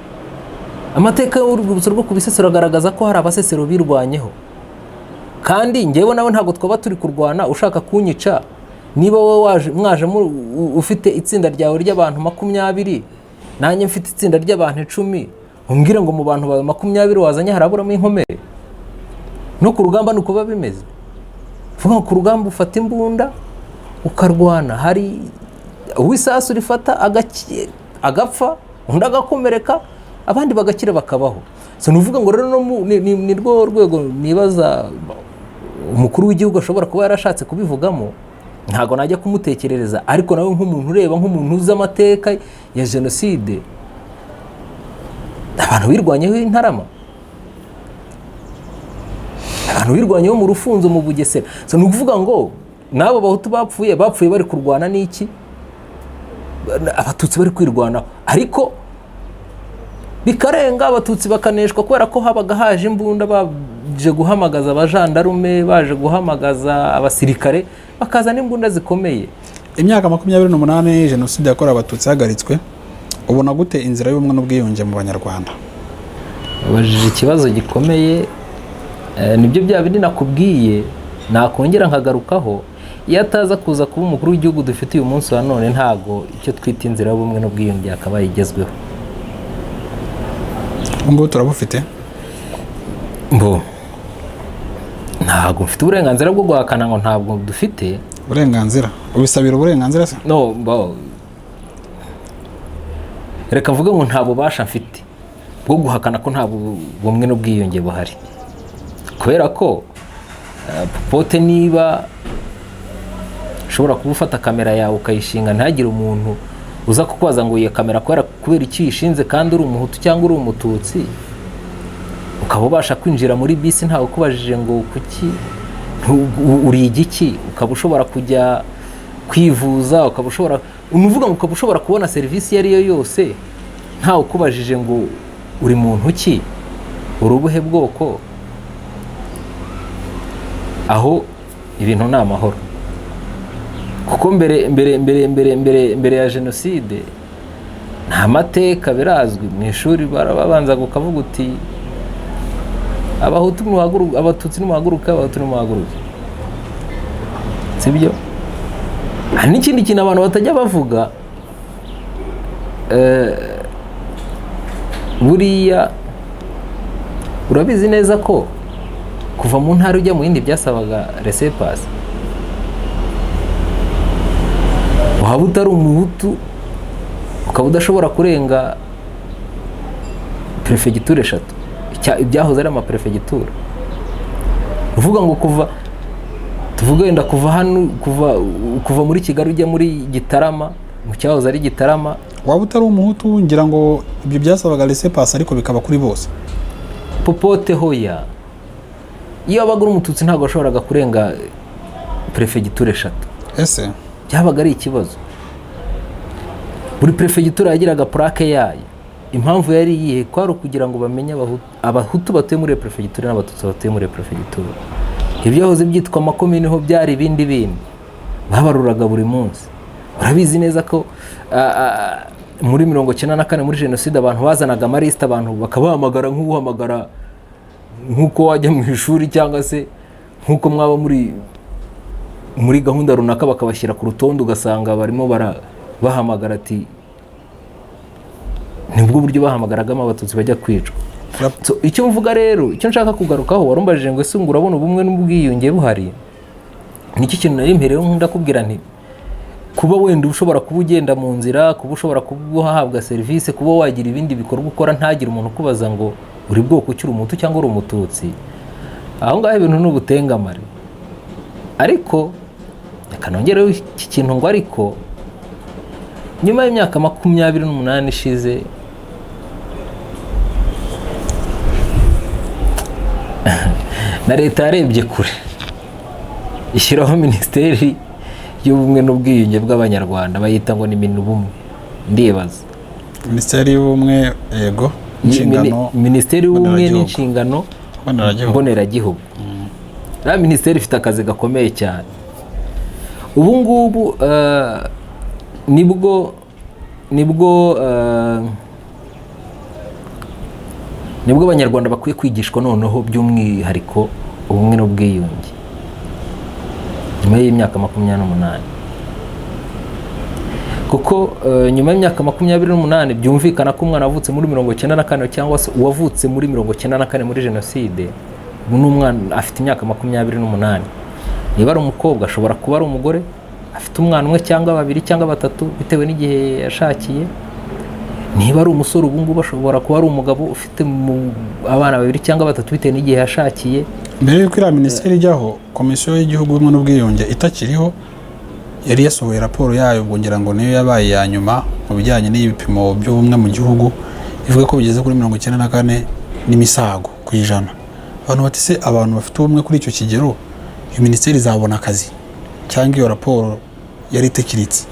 [SPEAKER 1] Amateka y'urwibutso rwo ku Bisesero agaragaza ko hari abasesero birwanyeho, kandi njyewe nawe ntabwo twaba turi kurwana ushaka kunyica. Niba wowe mwaje ufite itsinda ryawe ry'abantu 20, nanjye mfite itsinda ry'abantu 10, umbwire ngo mu bantu bawe 20 wazanye haraburamo inkomere. No ku rugamba ni uko biba bimeze. Vuga ku rugamba ufata imbunda ukarwana, hari uwisasu rifata agapfa, undi agakomereka, abandi bagakira bakabaho. So nuvuga ngo rero ni rwo rwego nibaza umukuru w'igihugu ashobora kuba yarashatse kubivugamo. Ntago najya kumutekerereza, ariko nawe nk'umuntu ureba, nk'umuntu uzi amateka ya jenoside, abantu birwanyeho intarama, abantu birwanyeho mu rufunzo, mu Bugesera. So nukuvuga ngo nabo bahutu bapfuye bari kurwana n'iki? Abatutsi bari kwirwanaho, ariko bikarenga abatutsi bakaneshwa kubera ko habaga haje imbunda, baje guhamagaza abajandarume, baje guhamagaza abasirikare, bakazana imbunda zikomeye.
[SPEAKER 2] Imyaka 28 jenoside yakorewe abatutsi ihagaritswe, ubona gute inzira y'ubumwe n'ubwiyunge mu banyarwanda?
[SPEAKER 1] Ubajije ikibazo gikomeye, nibyo bya bindi nakubwiye, nakongera nkagarukaho. Iyo ataza kuza kuba umukuru w'igihugu dufite uyu munsi wa none, ntago icyo twita inzira y'ubumwe n'ubwiyunge yakabaye igezweho.
[SPEAKER 2] Ubwo turabufite?
[SPEAKER 1] Mbo ntabwo mfite uburenganzira bwo guhakana ngo ntabwo dufite
[SPEAKER 2] uburenganzira. Ubisabira uburenganzira se?
[SPEAKER 1] No, mbo reka mvuge ngo nta bubasha mfite bwo guhakana ko nta bumwe n'ubwiyunge buhari, kubera ko popote niba ushobora kuba ufata kamera yawe ukayishinga, ntihagire umuntu uza kukubaza ngo iyo kamera kubera iki uyishinze kandi uri umuhutu cyangwa uri umututsi, Ukaba ubasha kwinjira muri bisi ntawe ukubajije ngo kuki, uri igiki, ukaba ushobora kujya kwivuza, ukaba ushobora, ni ukuvuga ngo ukaba ushobora kubona serivisi iyo ari yo yose ntawe ukubajije ngo uri muntu ki, uri ubuhe bwoko. Aho ibintu ni amahoro, kuko mbere mbere mbere mbere mbere mbere ya jenoside nta mateka, birazwi mu ishuri barababanzaga ukavuga uti abahutu nimuhaguruke, abatutsi nimuhaguruke, abahutu nimuhaguruke, sibyo? Hari n'ikindi kintu abantu batajya bavuga, buriya urabizi neza ko kuva mu ntara ujya mu yindi byasabaga laissez-passer. Waba utari umuhutu ukaba udashobora kurenga perefegitura eshatu, ibyahoze ari amaperefegitura. Uvuga ngo kuva, tuvuge wenda kuva hano, kuva muri Kigali ujya muri Gitarama, mu cyahoze ari Gitarama.
[SPEAKER 2] Waba utari umuhutu, ngira ngo ibyo byasabaga laissez-passer, ariko bikaba kuri bose.
[SPEAKER 1] Popote hoya, iyo wabaga uri umututsi ntabwo washoboraga kurenga perefegitura eshatu.
[SPEAKER 2] Ese
[SPEAKER 1] Byabaga ari ikibazo. Buri perefegitura yagiraga plaque yayo. Impamvu yari iyihe? Kwari ukugira ngo bamenye abahutu batuye muri iyo perefegitura n'abatutsi batuye muri iyo perefegitura. Ibyahoze byitwa amakomini ho byari ibindi bindi babaruraga buri munsi. Urabizi neza ko muri 94 muri jenoside abantu bazanaga amalisite, abantu bakabahamagara nk'uhamagara, nk'uko wajya mu ishuri cyangwa se nk'uko mwaba muri gahunda runaka, bakabashyira ku rutonde, ugasanga barimo bahamagara ati nibwo buryo bahamagaragamo abatutsi bajya kwicwa. So, icyo mvuga rero, icyo nshaka kugarukaho, warumbajije ngo ese ngo urabona ubumwe n'ubwiyunge buhari? Nicyo kintu nari mpereyeho nkunda kubwira nti kuba wenda ushobora kuba ugenda mu nzira, kuba ushobora kuba uhabwa serivisi, kuba wagira ibindi bikorwa ukora ntagire umuntu ukubaza ngo uri bwoko ki, uri umuhutu cyangwa uri umututsi, aho ngaho ibintu ni ubutengamare. Ariko reka nongereho iki kintu ngo ariko nyuma y'imyaka 28 ishize na leta yarebye kure ishyiraho minisiteri y'ubumwe n'ubwiyunge bw'abanyarwanda, bayita ngo ni Minubumwe. Ndibaza
[SPEAKER 2] Minisiteri y'ubumwe, yego, inshingano
[SPEAKER 1] Minisiteri y'ubumwe
[SPEAKER 2] mboneragihugu.
[SPEAKER 1] n'inshingano
[SPEAKER 2] Mboneragihugu.
[SPEAKER 1] mboneragihugu. Iriya minisiteri ifite akazi gakomeye cyane. Ubu ngubu nibwo abanyarwanda bakwiye kwigishwa noneho by'umwihariko ubumwe n'ubwiyunge nyuma y'imyaka 28, kuko nyuma y'imyaka 28 byumvikana ko umwana wavutse muri 94 cyangwa se uwavutse muri 94 muri jenoside, ubu ni umwana afite imyaka 28. Niba ari umukobwa ashobora kuba ari umugore afite umwana umwe cyangwa babiri cyangwa batatu bitewe n'igihe yashakiye. Niba ari umusore ubu ngubu ashobora kuba ari umugabo ufite abana babiri cyangwa batatu bitewe n'igihe yashakiye.
[SPEAKER 2] Mbere y'uko iriya minisiteri ijyaho, komisiyo y'igihugu y'ubumwe n'ubwiyunge itakiriho yari yasohoye raporo yayo, ubwo ngira ngo niyo yabaye iya nyuma mu bijyanye n'ibipimo by'ubumwe mu gihugu, ivuga ko bigeze kuri 94 n'imisago ku ijana. Abantu bati se abantu bafite ubumwe kuri icyo kigero, iyo minisiteri izabona akazi cyangwa iyo raporo yari itekiritse?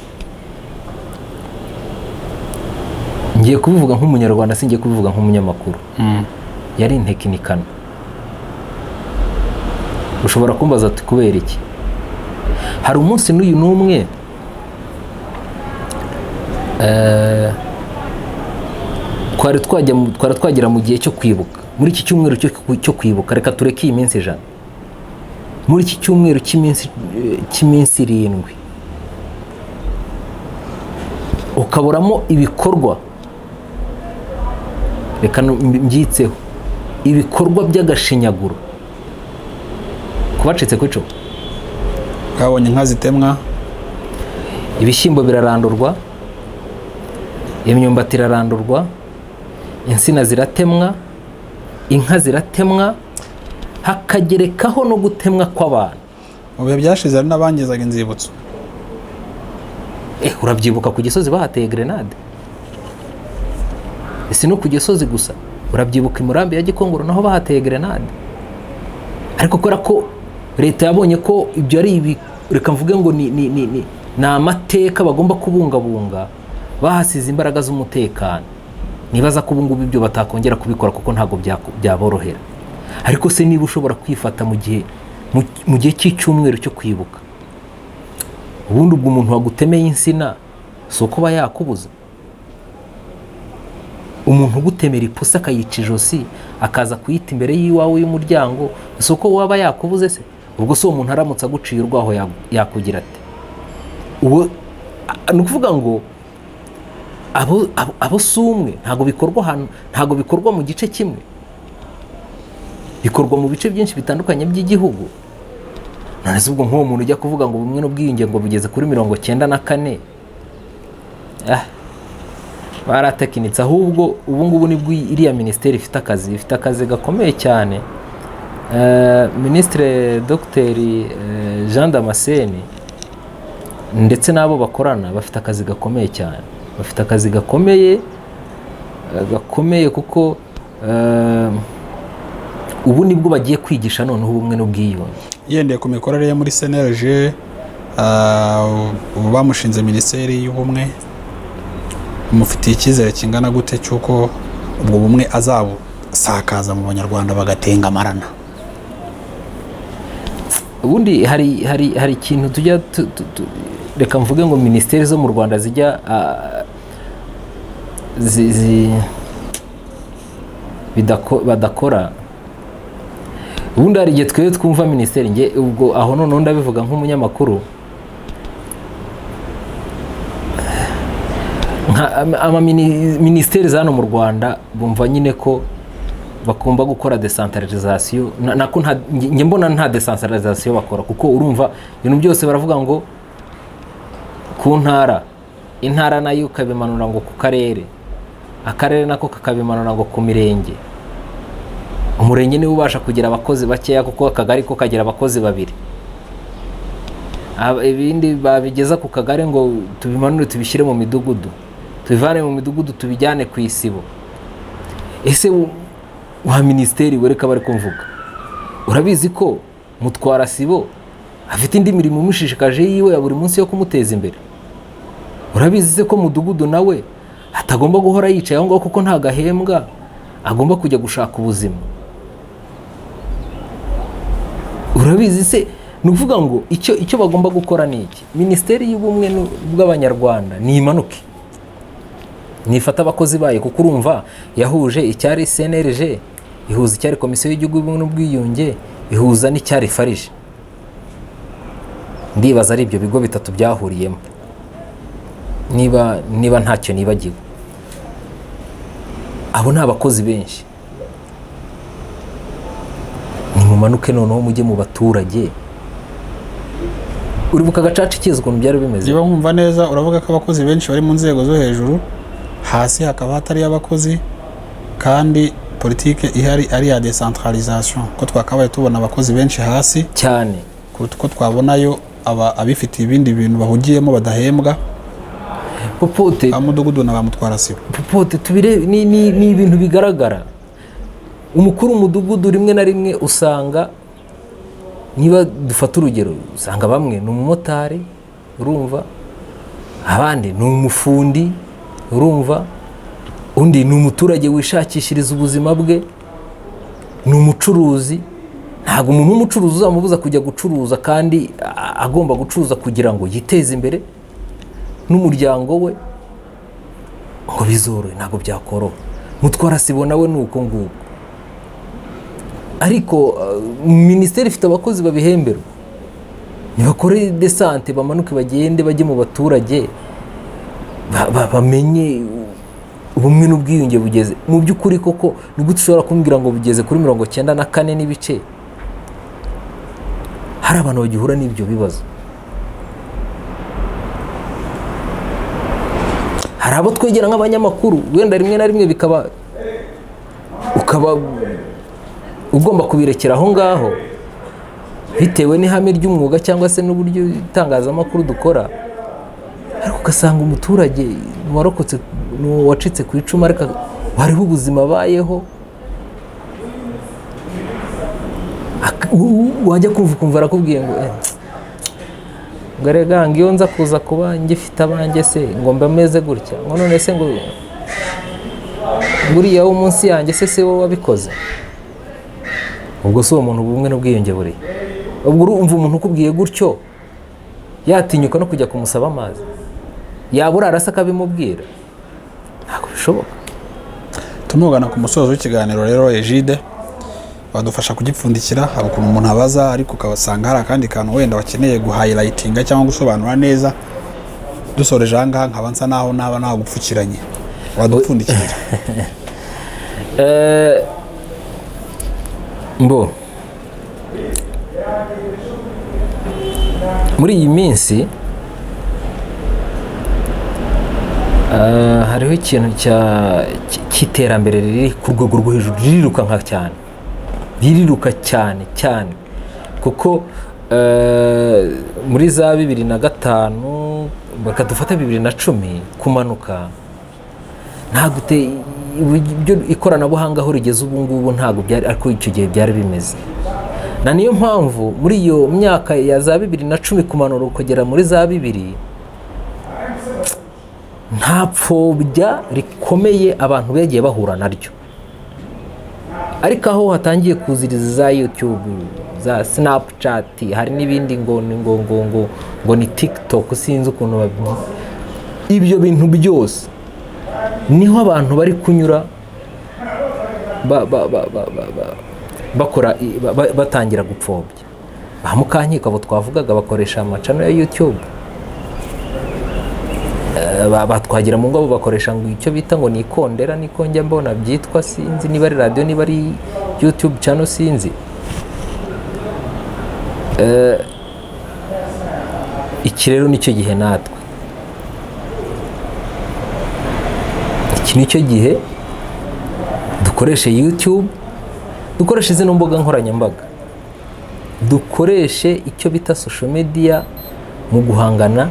[SPEAKER 1] Ngiye kubivuga nk'umunyarwanda, singiye kubivuga nk'umunyamakuru. Yari intekinikano. Ushobora kumbaza ati kubera iki? Hari umunsi n'uyu n'umwe, twari twagera mu gihe cyo kwibuka, muri iki cyumweru cyo kwibuka, reka tureke iyi minsi 100, muri iki cyumweru cy'iminsi 7 ukaburamo ibikorwa, reka mbyitseho, ibikorwa by'agashinyaguro kubacitse ku icumu.
[SPEAKER 2] Twabonye inka zitemwa,
[SPEAKER 1] ibishyimbo birarandurwa, imyumbati irarandurwa, insina ziratemwa, inka ziratemwa, hakagerekaho no gutemwa kw'abantu.
[SPEAKER 2] Mu bihe byashize hari n'abangizaga inzibutso.
[SPEAKER 1] Urabyibuka ku Gisozi bahateye grenade. Si no ku Gisozi gusa, Urabyibuka imurambi ya Gikongoro naho bahateye grenade, ariko kubera ko leta yabonye ko ibyo ari ibi, reka mvuge ngo ni amateka bagomba kubungabunga, bahasize imbaraga z'umutekano. Nibaza ko ubu ngubu ibyo batakongera kubikora kuko ntabwo byaborohera. Ariko se niba ushobora kwifata mu gihe cy'icyumweru cyo kwibuka, ubundi ubwo umuntu wagutemeye insina si uko aba yakubuza? Umuntu ugutemera ipusi akayica ijosi akaza kuyita imbere y'iwawe y'umuryango, si uko waba yakubuze se? Ubwo si uwo muntu aramutse aguciye urwaho yakugira ati uwo? Ni ukuvuga ngo abo si umwe, ntabwo bikorwa ahantu, ntabwo bikorwa mu gice kimwe, bikorwa mu bice byinshi bitandukanye by'igihugu. None se ubwo nk'uwo muntu ujya kuvuga ngo ubumwe n'ubwiyunge ngo bugeze kuri 94, baratekinitse. Ahubwo ubu ngubu nibwo iriya minisiteri ifite akazi gakomeye cyane. Minisitiri Dogiteri Jean Damascene ndetse n'abo bakorana bafite akazi gakomeye cyane, bafite akazi gakomeye kuko ubu nibwo bagiye kwigisha noneho ubumwe n'ubwiyunge.
[SPEAKER 2] Yendeye ku mikorere ye muri CNLG, ubu bamushinze minisiteri y'ubumwe, mufitiye icyizere kingana gute cy'uko ubwo bumwe azabusakaza mu Banyarwanda bagatengamarana?
[SPEAKER 1] Ubundi hari ikintu tujya reka mvuge ngo minisiteri zo mu Rwanda zijya badakora. Ubundi hari igihe twebwe twumva minisiteri, nge ubwo aho noneho ndabivuga nk'umunyamakuru, nka ama minisiteri za hano mu Rwanda bumva nyine ko bagomba gukora decentralisation, nako njye mbona nta decentralisation bakora, kuko urumva ibintu byose baravuga ngo ku ntara, intara nayo ukabimanura ngo ku karere, akarere nako kakabimanura ngo ku mirenge, umurenge niwo ubasha kugira abakozi bakeya kuko akagari ko kagira abakozi babiri. Ibindi babigeza ku kagari ngo tubimanure tubishyire mu midugudu, tubivane mu midugudu tubijyane ku isibo. Ese wa minisiteri wereka bari kumvuga, urabizi ko mutwara sibo afite indi mirimo imushishikaje yiwe ya buri munsi yo kumuteza imbere? Urabizi se ko mudugudu nawe atagomba guhora yicaye aho ngaho kuko nta gahembwa, agomba kujya gushaka ubuzima? Urabizi se? Ni ukuvuga ngo icyo bagomba gukora ni iki? Minisiteri y'ubumwe bw'Abanyarwanda ni imanuke nifata abakozi bayo, kuko urumva yahuje icyari CNLG, ihuza icyari Komisiyo y'Igihugu y'Ubumwe n'Ubwiyunge, ihuza n'icyari FARG. Ndibaza ari ibyo bigo bitatu byahuriyemo, niba ntacyo nibagiwe. Abo ni abakozi benshi. Nimumanuke noneho mujye mu baturage. Uribuka Gacaca ikiza ukuntu byari bimeze?
[SPEAKER 2] Niba nkumva neza, uravuga ko abakozi benshi bari mu nzego zo hejuru, hasi hakaba hatari abakozi, kandi politike ihari ari iya decentralisation, ko twakabaye tubona abakozi benshi hasi
[SPEAKER 1] cyane
[SPEAKER 2] kuruta uko twabonayo abifitiye ibindi bintu bahugiyemo badahembwa.
[SPEAKER 1] Popote,
[SPEAKER 2] ba mudugudu na ba mutwarasibo.
[SPEAKER 1] Popote, tubire ni ibintu bigaragara. Umukuru w'umudugudu rimwe na rimwe usanga, niba dufata urugero, usanga bamwe ni umumotari, urumva, abandi ni umufundi, urumva, undi ni umuturage wishakishiriza ubuzima bwe, ni umucuruzi. Ntabwo umuntu w'umucuruzi uzamubuza kujya gucuruza, kandi agomba gucuruza kugira ngo yiteze imbere n'umuryango we, ngo bizorohe, ntabwo byakoroha. Mutwara sibo nawe ni uko nguko. Ariko minisiteri ifite abakozi babihemberwa, nibakore desante, bamanuke bagende bajye mu baturage, bamenye ubumwe n'ubwiyunge bugeze. Mu by'ukuri koko ni gute ushobora kumbwira ngo bugeze kuri 94 n'ibice, hari abantu bagihura n'ibyo bibazo? Hari abo twegera nk'abanyamakuru, wenda rimwe na rimwe bikaba ukaba ugomba kubirekera aho ngaho bitewe n'ihame ry'umwuga cyangwa se n'uburyo itangazamakuru dukora, ariko ugasanga umuturage warokotse, wacitse ku icumu, ariko hariho ubuzima abayeho. Wajya kumva ukumva arakubwiye ngo ngo erega ngo iyo nza kuza kuba ngifite abanjye se, ngo mba meze gutya, ngo none se ngo buriya wo munsi yanjye se si wowe wabikoze? Ubwo si uwo muntu ubumwe n'ubwiyunge buriya? Ubwo urumva umuntu ukubwiye gutyo yatinyuka no kujya kumusaba amazi? Yaba urara se akabimubwira? Ntabwo bishoboka.
[SPEAKER 2] Tumugana ku musozo w'ikiganiro rero, Egide, wadufasha kugipfundikira. Hari ukuntu umuntu abaza ariko ukabasanga hari akandi kantu wenda wakeneye guhighlightinga cyangwa gusobanura neza. Dusoreje aha ngaha, nkaba nsa naho naba nagupfukiranye, wadupfundikira?
[SPEAKER 1] Mbo muri iyi minsi hariho ikintu cy'iterambere riri ku rwego rwo hejuru, ririrukanka cyane, ririruka cyane cyane, kuko muri za 2005, reka dufate 2010 kumanuka, ntabwo ibyo ikoranabuhanga aho rigeze ubu ngubu ntabwo byari, ariko icyo gihe byari bimeze. Na niyo mpamvu muri iyo myaka ya za 2010 kumanura ukagera muri za 2000, nta pfobya rikomeye abantu bagiye bahura naryo. Ariko aho hatangiye kuziriza za YouTube, za Snapchat, hari n'ibindi ngo ni ngo ngo ngo ngo ni TikTok, sinzi ukuntu ibyo bintu byose niho abantu bari kunyura bakora batangira gupfobya. Ba Mukankiko abo twavugaga bakoresha amacano ya YouTube. Batwagira mu ngo abo bakoresha ngo icyo bita ngo ni ikondera, niko njya mbona byitwa, sinzi niba ari radio, niba ari YouTube channel, sinzi. Iki rero nicyo gihe natwe, iki nicyo gihe dukoreshe YouTube, dukoreshe zino mbuga nkoranyambaga, dukoreshe icyo bita social media mu guhangana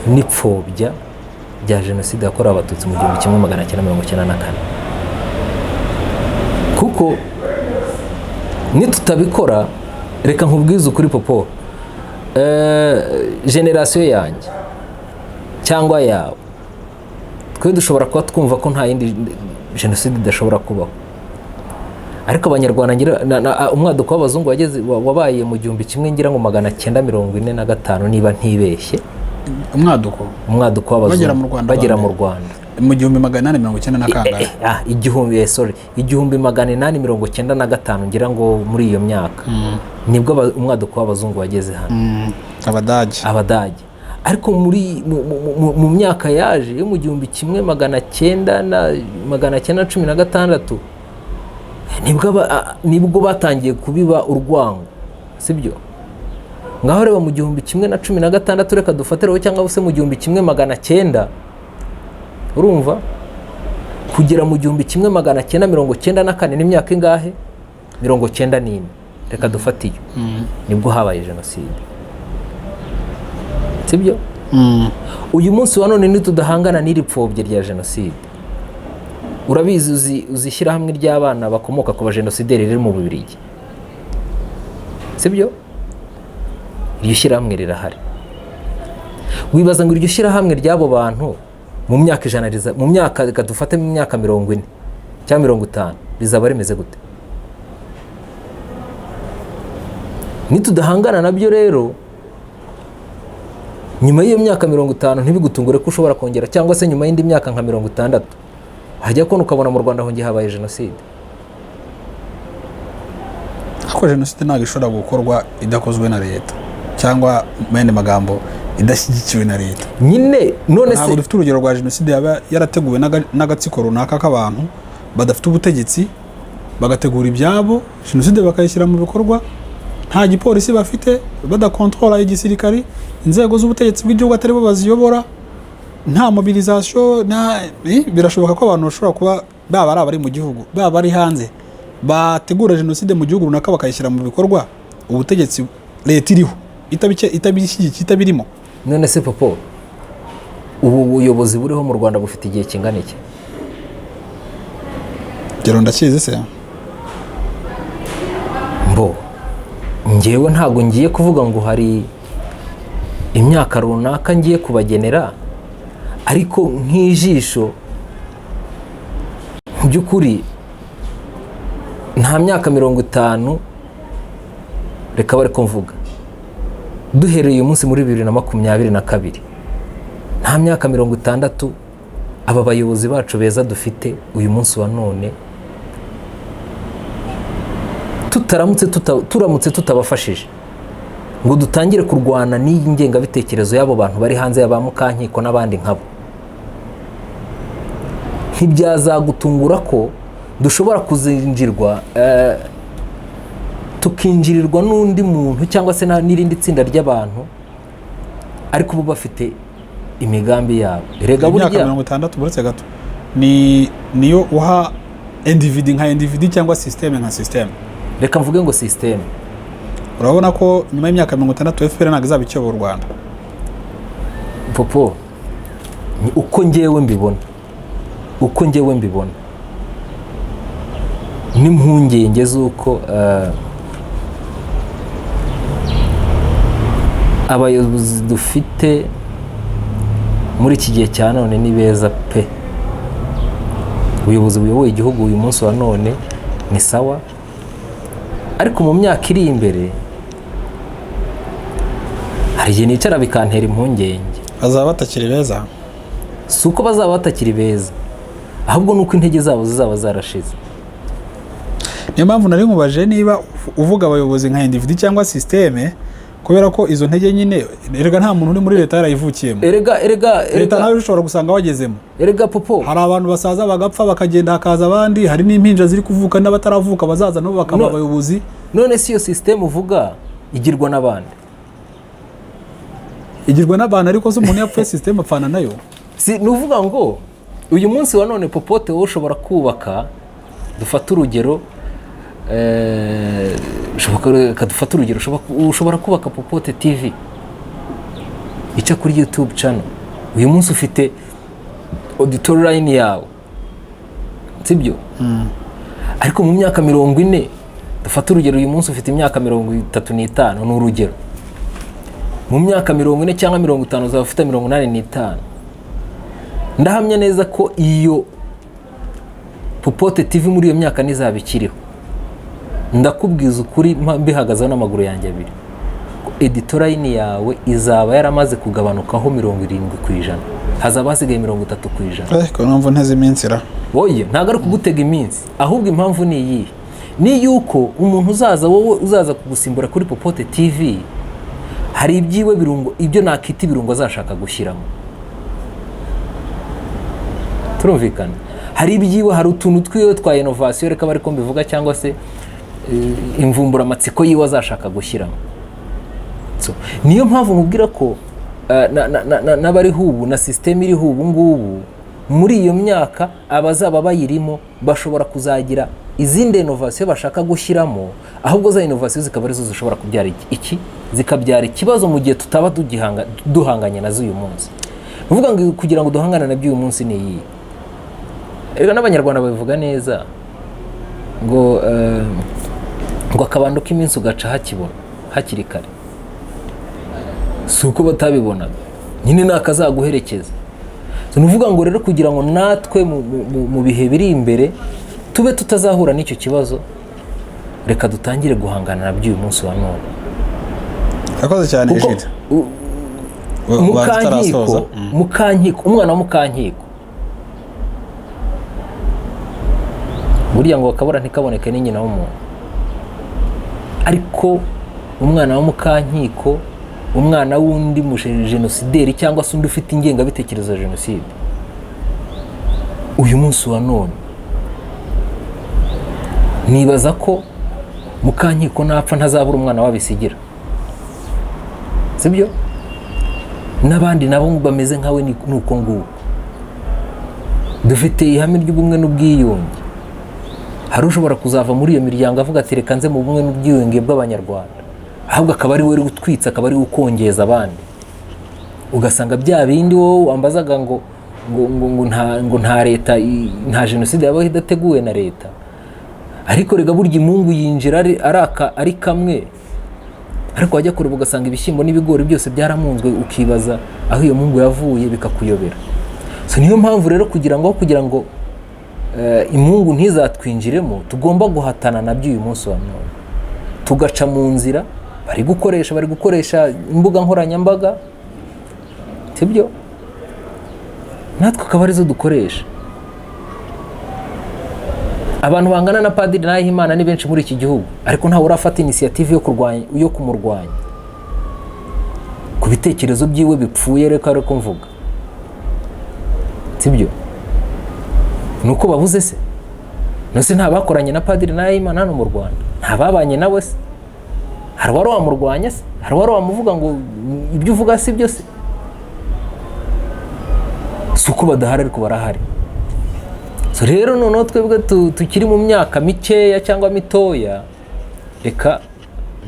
[SPEAKER 1] n'ipfobya rya jenoside yakorewe Abatutsi mu 1994. Kuko nitutabikora, reka nkubwize ukuri Popo, generasiyo yanjye cyangwa yawe, twe dushobora kuba twumva ko nta yindi jenoside idashobora kubaho, ariko Abanyarwanda ngira, umwaduko w'abazungu wabaye mu 1945 niba ntibeshye.
[SPEAKER 2] Umwaduko?
[SPEAKER 1] Umwaduko w'abazungu.
[SPEAKER 2] Bagera mu Rwanda.
[SPEAKER 1] Bagera
[SPEAKER 2] Bambere.
[SPEAKER 1] mu Rwanda.
[SPEAKER 2] Mu 1890 na kangahe?
[SPEAKER 1] Igihumbi, sorry, 1895 ngira ngo, muri iyo myaka nibwo umwaduko w'abazungu wageze hano.
[SPEAKER 2] Abadage.
[SPEAKER 1] Abadage. Ariko muri mu myaka yaje yo mu 1900 na 916 nibwo batangiye kubiba urwango, sibyo? Ngaho reba mu 1016, reka dufatereho, cyangwa se mu 1900, urumva, kugera mu 1994 n'imyaka ingahe? 94, reka dufate iyo. Nibwo habaye jenoside, sibyo? Uyu munsi wa none nitudahangana n'iri pfobya rya jenoside, urabizi, uzi ishyirahamwe ry'abana bakomoka ku bajenosideri riri mu Bubiligi, sibyo? Iryo shyirahamwe rirahari. Wibaza ngo iryo shyirahamwe ry'abo bantu mu myaka 100 mu myaka, reka dufate mu myaka 40 cyangwa 50, rizaba rimeze gute? Nitudahangana nabyo rero, nyuma y'iyo myaka 50 ntibigutungure ko ushobora kongera, cyangwa se nyuma y'indi myaka nka 60 hajya kubona ukabona mu Rwanda hongeye habaye jenoside.
[SPEAKER 2] Ariko jenoside ntabwo ishobora gukorwa idakozwe na leta, cyangwa mu yandi magambo idashyigikiwe na leta.
[SPEAKER 1] Nyine none se
[SPEAKER 2] Ntabwo dufite urugero rwa jenoside yaba yarateguwe n'agatsiko runaka k'abantu badafite ubutegetsi, bagategura ibyabo, jenoside bakayishyira mu bikorwa nta gipolisi bafite, badakontorora igisirikari, inzego z'ubutegetsi bw'igihugu atari bo baziyobora, nta mobilisation, nta birashoboka ko abantu bashobora kuba baba ari abari mu gihugu, baba bari hanze, bategura jenoside mu gihugu runaka bakayishyira mu bikorwa, ubutegetsi leta iriho itabishyigikiye, itabirimo.
[SPEAKER 1] None se Popo, ubu buyobozi buriho mu Rwanda bufite igihe kingana iki?
[SPEAKER 2] Ngero ndakizi se?
[SPEAKER 1] Mbo Ngewe ntabwo ngiye kuvuga ngo hari imyaka runaka ngiye kubagenera, ariko nk'ijisho, mu by'ukuri nta myaka 50, reka bari ko mvuga duhereye uyu munsi muri 2022, nta myaka 60 aba bayobozi bacu beza dufite uyu munsi wa none turamutse tutabafashije ngo dutangire kurwana n'iyi ngengabitekerezo y'abo bantu bari hanze ya ba Mukankiko n'abandi nkabo, ntibyazagutungura ko dushobora kuzinjirwa, tukinjirirwa n'undi muntu cyangwa se n'irindi tsinda ry'abantu, ariko bo bafite imigambi yabo. Erega
[SPEAKER 2] Imyaka
[SPEAKER 1] burya
[SPEAKER 2] 60, uretse gato, ni niyo uha individu nka individu cyangwa système nka système?
[SPEAKER 1] Reka mvuge ngo système.
[SPEAKER 2] Urabona ko nyuma y'imyaka 60 FPR ntabwo izaba ikiyobora u Rwanda.
[SPEAKER 1] Popo, ni uko ngewe mbibona n'impungenge z'uko abayobozi dufite muri iki gihe cya none ni beza pe. Ubuyobozi buyoboye igihugu uyu munsi wa none ni sawa, ariko mu myaka iri imbere hari igihe nicara bikantera impungenge.
[SPEAKER 2] Bazaba batakiri beza?
[SPEAKER 1] Si uko bazaba batakiri beza, ahubwo ni uko intege zabo zizaba zarashize.
[SPEAKER 2] Niyo mpamvu nari nkubaje niba uvuga abayobozi nka individu cyangwa système, kubera ko izo ntege nyine, erega nta muntu uri muri leta yarayivukiyemo.
[SPEAKER 1] Erega
[SPEAKER 2] Leta
[SPEAKER 1] erega
[SPEAKER 2] nawe ushobora gusanga wagezemo.
[SPEAKER 1] Erega Popo,
[SPEAKER 2] Hari abantu basaza bagapfa bakagenda, hakaza abandi. Hari n'impinja ziri kuvuka n'abataravuka bazaza nabo bakaba abayobozi.
[SPEAKER 1] None si iyo système uvuga igirwa n'abandi?
[SPEAKER 2] Igirwa n'abantu, ariko se umuntu yapfuye système apfana nayo?
[SPEAKER 1] Si ni uvuga ngo uyu munsi wa none, Popote, wowe ushobora kubaka, dufate urugero, reka dufate urugero, ushobora kubaka Popote TV ica kuri YouTube channel. Uyu munsi ufite auditor line yawe, sibyo? Ariko mu myaka 40, dufate urugero, uyu munsi ufite imyaka 35, ni urugero, mu myaka 40 cyangwa 50 uzaba ufite 85. Ndahamya neza ko iyo Popote TV muri iyo myaka ntizaba ikiriho. Ndakubwiza ukuri, mbihagazeho n'amaguru yanjye abiri, ko editorayini yawe izaba yaramaze kugabanukaho 70%, hazaba hasigaye 30%.
[SPEAKER 2] Ko mpamvu nteze iminsi ra?
[SPEAKER 1] Oye, ntabwo ari kugutega iminsi, ahubwo impamvu ni iyihe? Ni yuko umuntu uzaza, wowe uzaza kugusimbura kuri Popote TV, hari ibyiwe birungo, ibyo nakita ibirungo azashaka gushyiramo. Turumvikana? Hari ibyiwe, hari utuntu twiwe twa innovation, reka bari ko mbivuga, cyangwa se imvumburamatsiko yiwe azashaka gushyiramo. So, niyo mpamvu mubwira ko n'abariho ubu na système iriho ubu ngubu, muri iyo myaka abazaba bayirimo bashobora kuzagira izindi innovation bashaka gushyiramo, ahubwo za innovation zikaba arizo zishobora kubyara iki zikabyara ikibazo mu gihe tutaba duhanganye nazo uyu munsi. Ni ukuvuga ngo kugira ngo duhangane nabyo uyu munsi ni iyi. Erega n'Abanyarwanda babivuga neza ngo akabando k'iminsi ugaca hakibona hakiri kare. Si uko batabibonaga nyine, ni akazaguherekeza. So, ni ukuvuga ngo rero kugira ngo natwe mu bihe biri imbere tube tutazahura n'icyo kibazo, reka dutangire guhangana nabyo uyu munsi wa none.
[SPEAKER 2] Urakoze cyane,
[SPEAKER 1] Kuko
[SPEAKER 2] Egide. Ubanza utarasoza.
[SPEAKER 1] Mukankiko, Mukankiko, umwana wa Mukankiko, burya ngo akabura ntikaboneke ni nyina w'umuntu. Ariko umwana wa Mukankiko, umwana w'undi mujenosideri cyangwa se undi ufite ingengabitekerezo ya jenoside, uyu munsi wa none nibaza ko Mukankiko napfa ntazabura umwana wabisigira, sibyo? N'abandi nabo bameze nkawe ni uko nguko. Dufite ihame ry'ubumwe n'ubwiyunge. Hari ushobora kuzava muri iyo miryango avuga ati reka nze mu bumwe n'ubwiyunge bw'Abanyarwanda, ahubwo akaba ari we uri gutwitsa, akaba ari we ukongeza abandi. Ugasanga bya bindi wowe wambazaga ngo nta leta nta jenoside yabaho idateguwe na leta. Ariko rega burya imungu yinjira ari kamwe. Ariko wajya kureba ugasanga ibishyimbo n'ibigori byose byaramunzwe, ukibaza aho iyo mungu yavuye, bikakuyobera. So niyo mpamvu rero kugira ngo imungu ntizatwinjiremo, tugomba guhatana nabyo uyu munsi wa none, tugaca mu nzira bari gukoresha imbuga nkoranyambaga, sibyo? Natwe akaba arizo dukoresha. Abantu bangana na Padiri Nahimana ni benshi muri iki gihugu, ariko ntawe urafata initiative yo kumurwanya ku bitekerezo byiwe bipfuye. Reka ariko mvuga, sibyo? Ni uko babuze se? Nose nta bakoranye na Padiri Nahimana hano mu Rwanda? Nta babanye nawe se? Hari uwari wamurwanya se? Hari uwari wamuvuga ngo ibyo uvuga si byo se? Si uko badahari, ariko barahari. So rero noneho twebwe tukiri mu myaka mikeya cyangwa mitoya, reka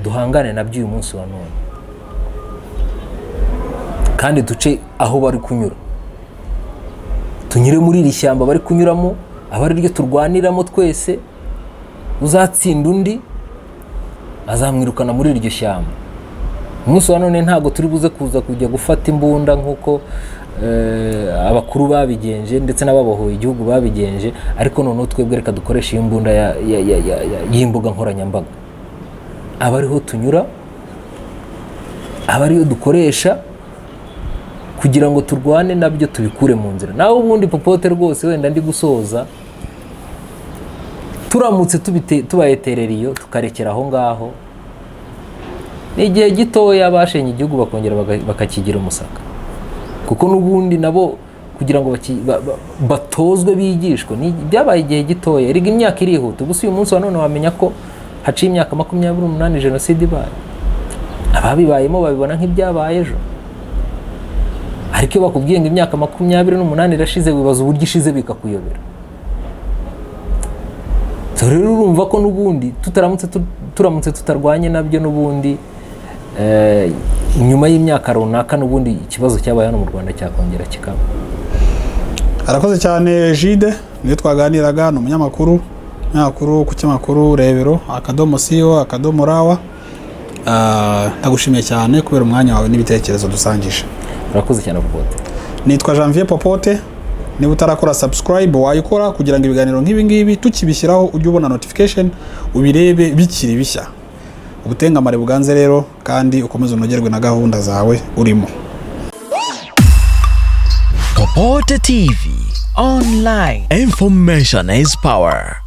[SPEAKER 1] duhangane nabyo uyu munsi wa none, kandi duce aho bari kunyura, tunyure muri iri shyamba bari kunyuramo, aba ari ryo turwaniramo twese. Uzatsinda undi azamwirukana muri iryo shyamba. Umunsi wa none ntabwo turi buze kuza kujya gufata imbunda nk'uko abakuru babigenje ndetse n'ababohoye igihugu babigenje, ariko noneho twebwe reka dukoreshe iyo mbunda y'imbuga nkoranyambaga, aba ariho tunyura, aba ariyo dukoresha kugira ngo turwane nabyo, tubikure mu nzira. Nawe ubundi popote rwose, wenda ndi gusoza, turamutse tubayeterera iyo, tukarekera aho ngaho, ni igihe gitoya bashenye igihugu bakongera bakakigira umusaka, kuko n'ubundi nabo kugira ngo batozwe, bigishwe, byabaye igihe gitoya. Erega imyaka irihuta. Gusa uyu munsi wa none wamenya ko haciye imyaka 28 jenoside ibaye? Ababibayemo babibona nk'ibyabaye ejo, ariko iyo bakubwiye ngo imyaka 28 irashize, wibaza uburyo ishize, bikakuyobera. So rero urumva ko n'ubundi turamutse tutarwanye nabyo, n'ubundi nyuma y'imyaka runaka n'ubundi ikibazo cyabaye hano mu Rwanda cyakongera kikaba.
[SPEAKER 2] Arakoze cyane Jide, niyo twaganiraga, ni umunyamakuru ku kinyamakuru Rebero.co.rw. Ndagushimiye cyane kubera umwanya wawe n'ibitekerezo dusangije.
[SPEAKER 1] Urakoze cyane, Popote.
[SPEAKER 2] Nitwa Janvier Popote. Niba utarakora subscribe, wayikora kugira ngo ibiganiro nk'ibi ngibi tukibishyiraho ujye ubona notification, ubirebe bikiri bishya. Ubutengamare buganze rero, kandi ukomeze unogerwe na gahunda zawe urimo.
[SPEAKER 3] Popote TV Online. Information is power.